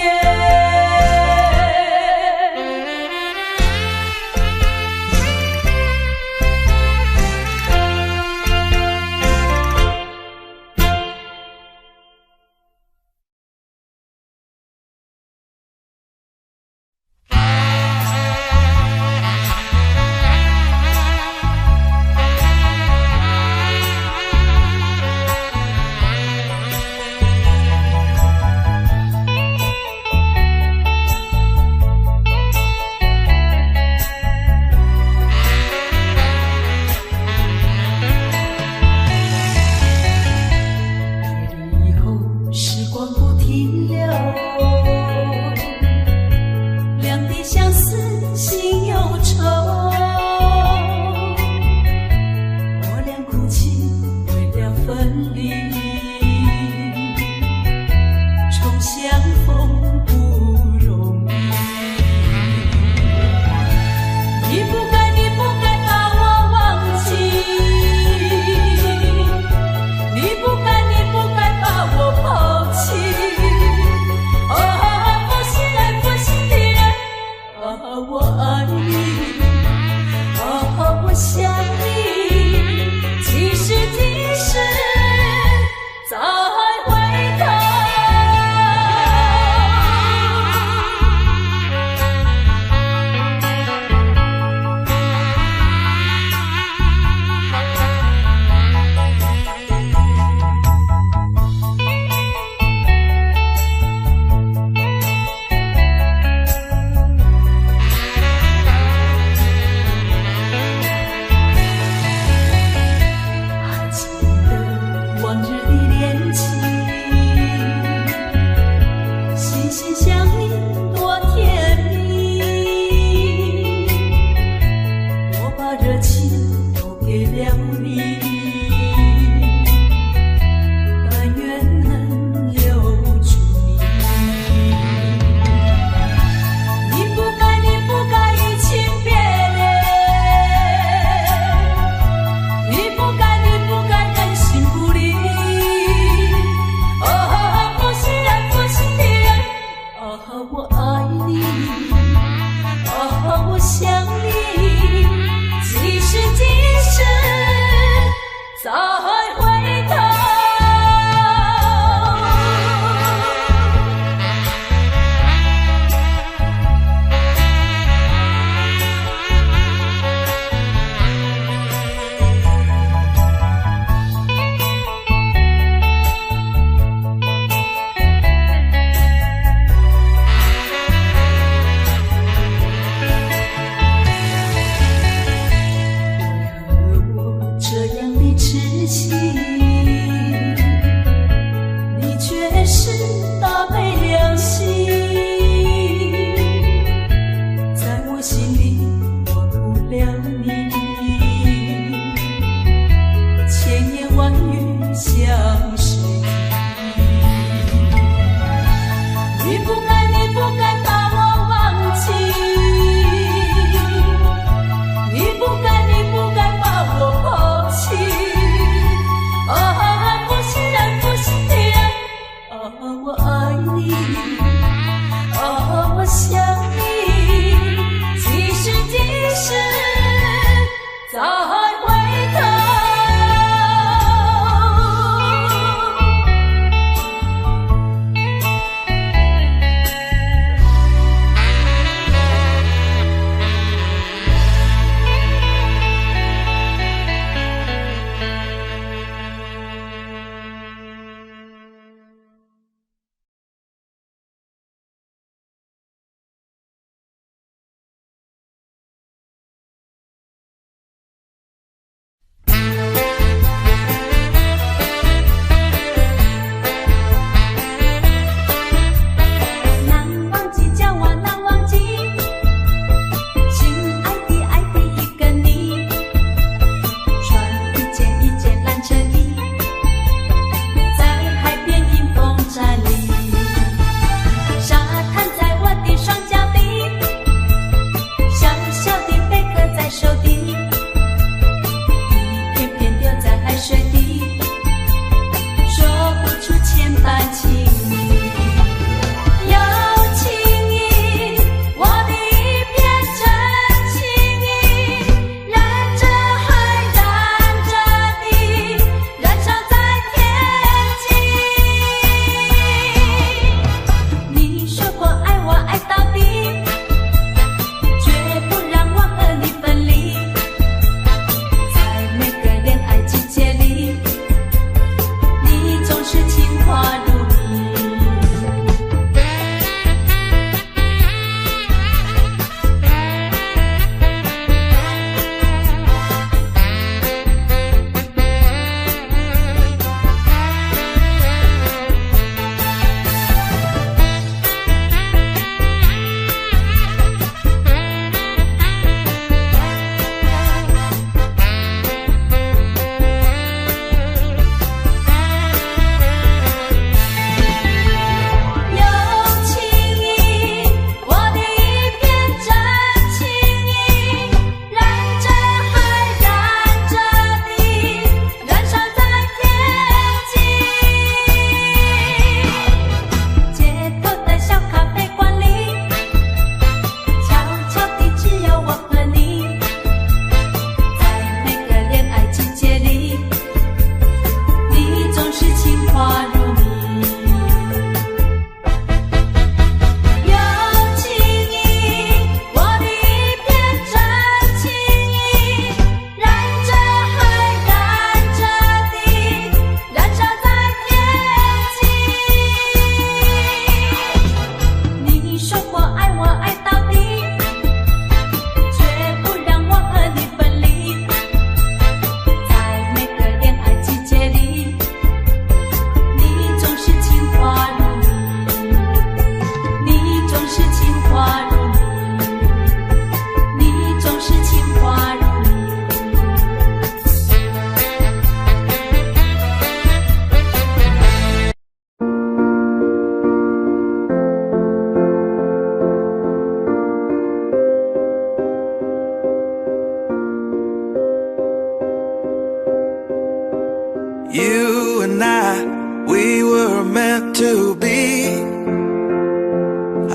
meant to be.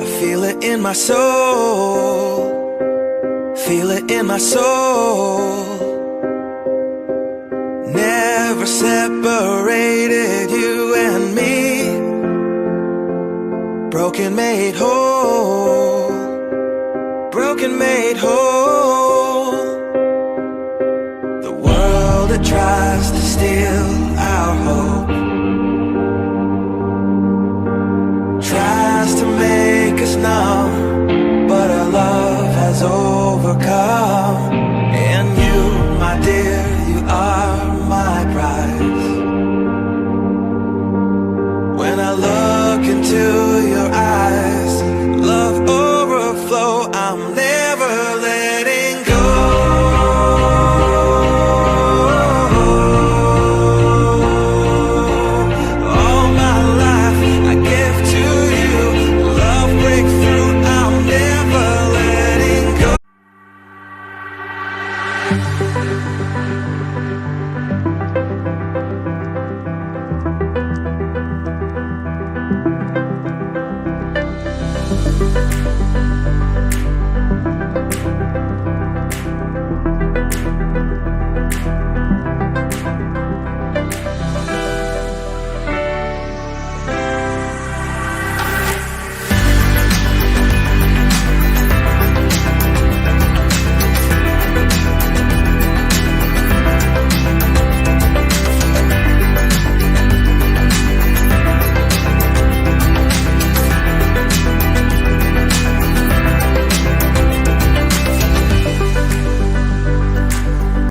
I feel it in my soul. Feel it in my soul. Never separated, you and me. Broken made whole.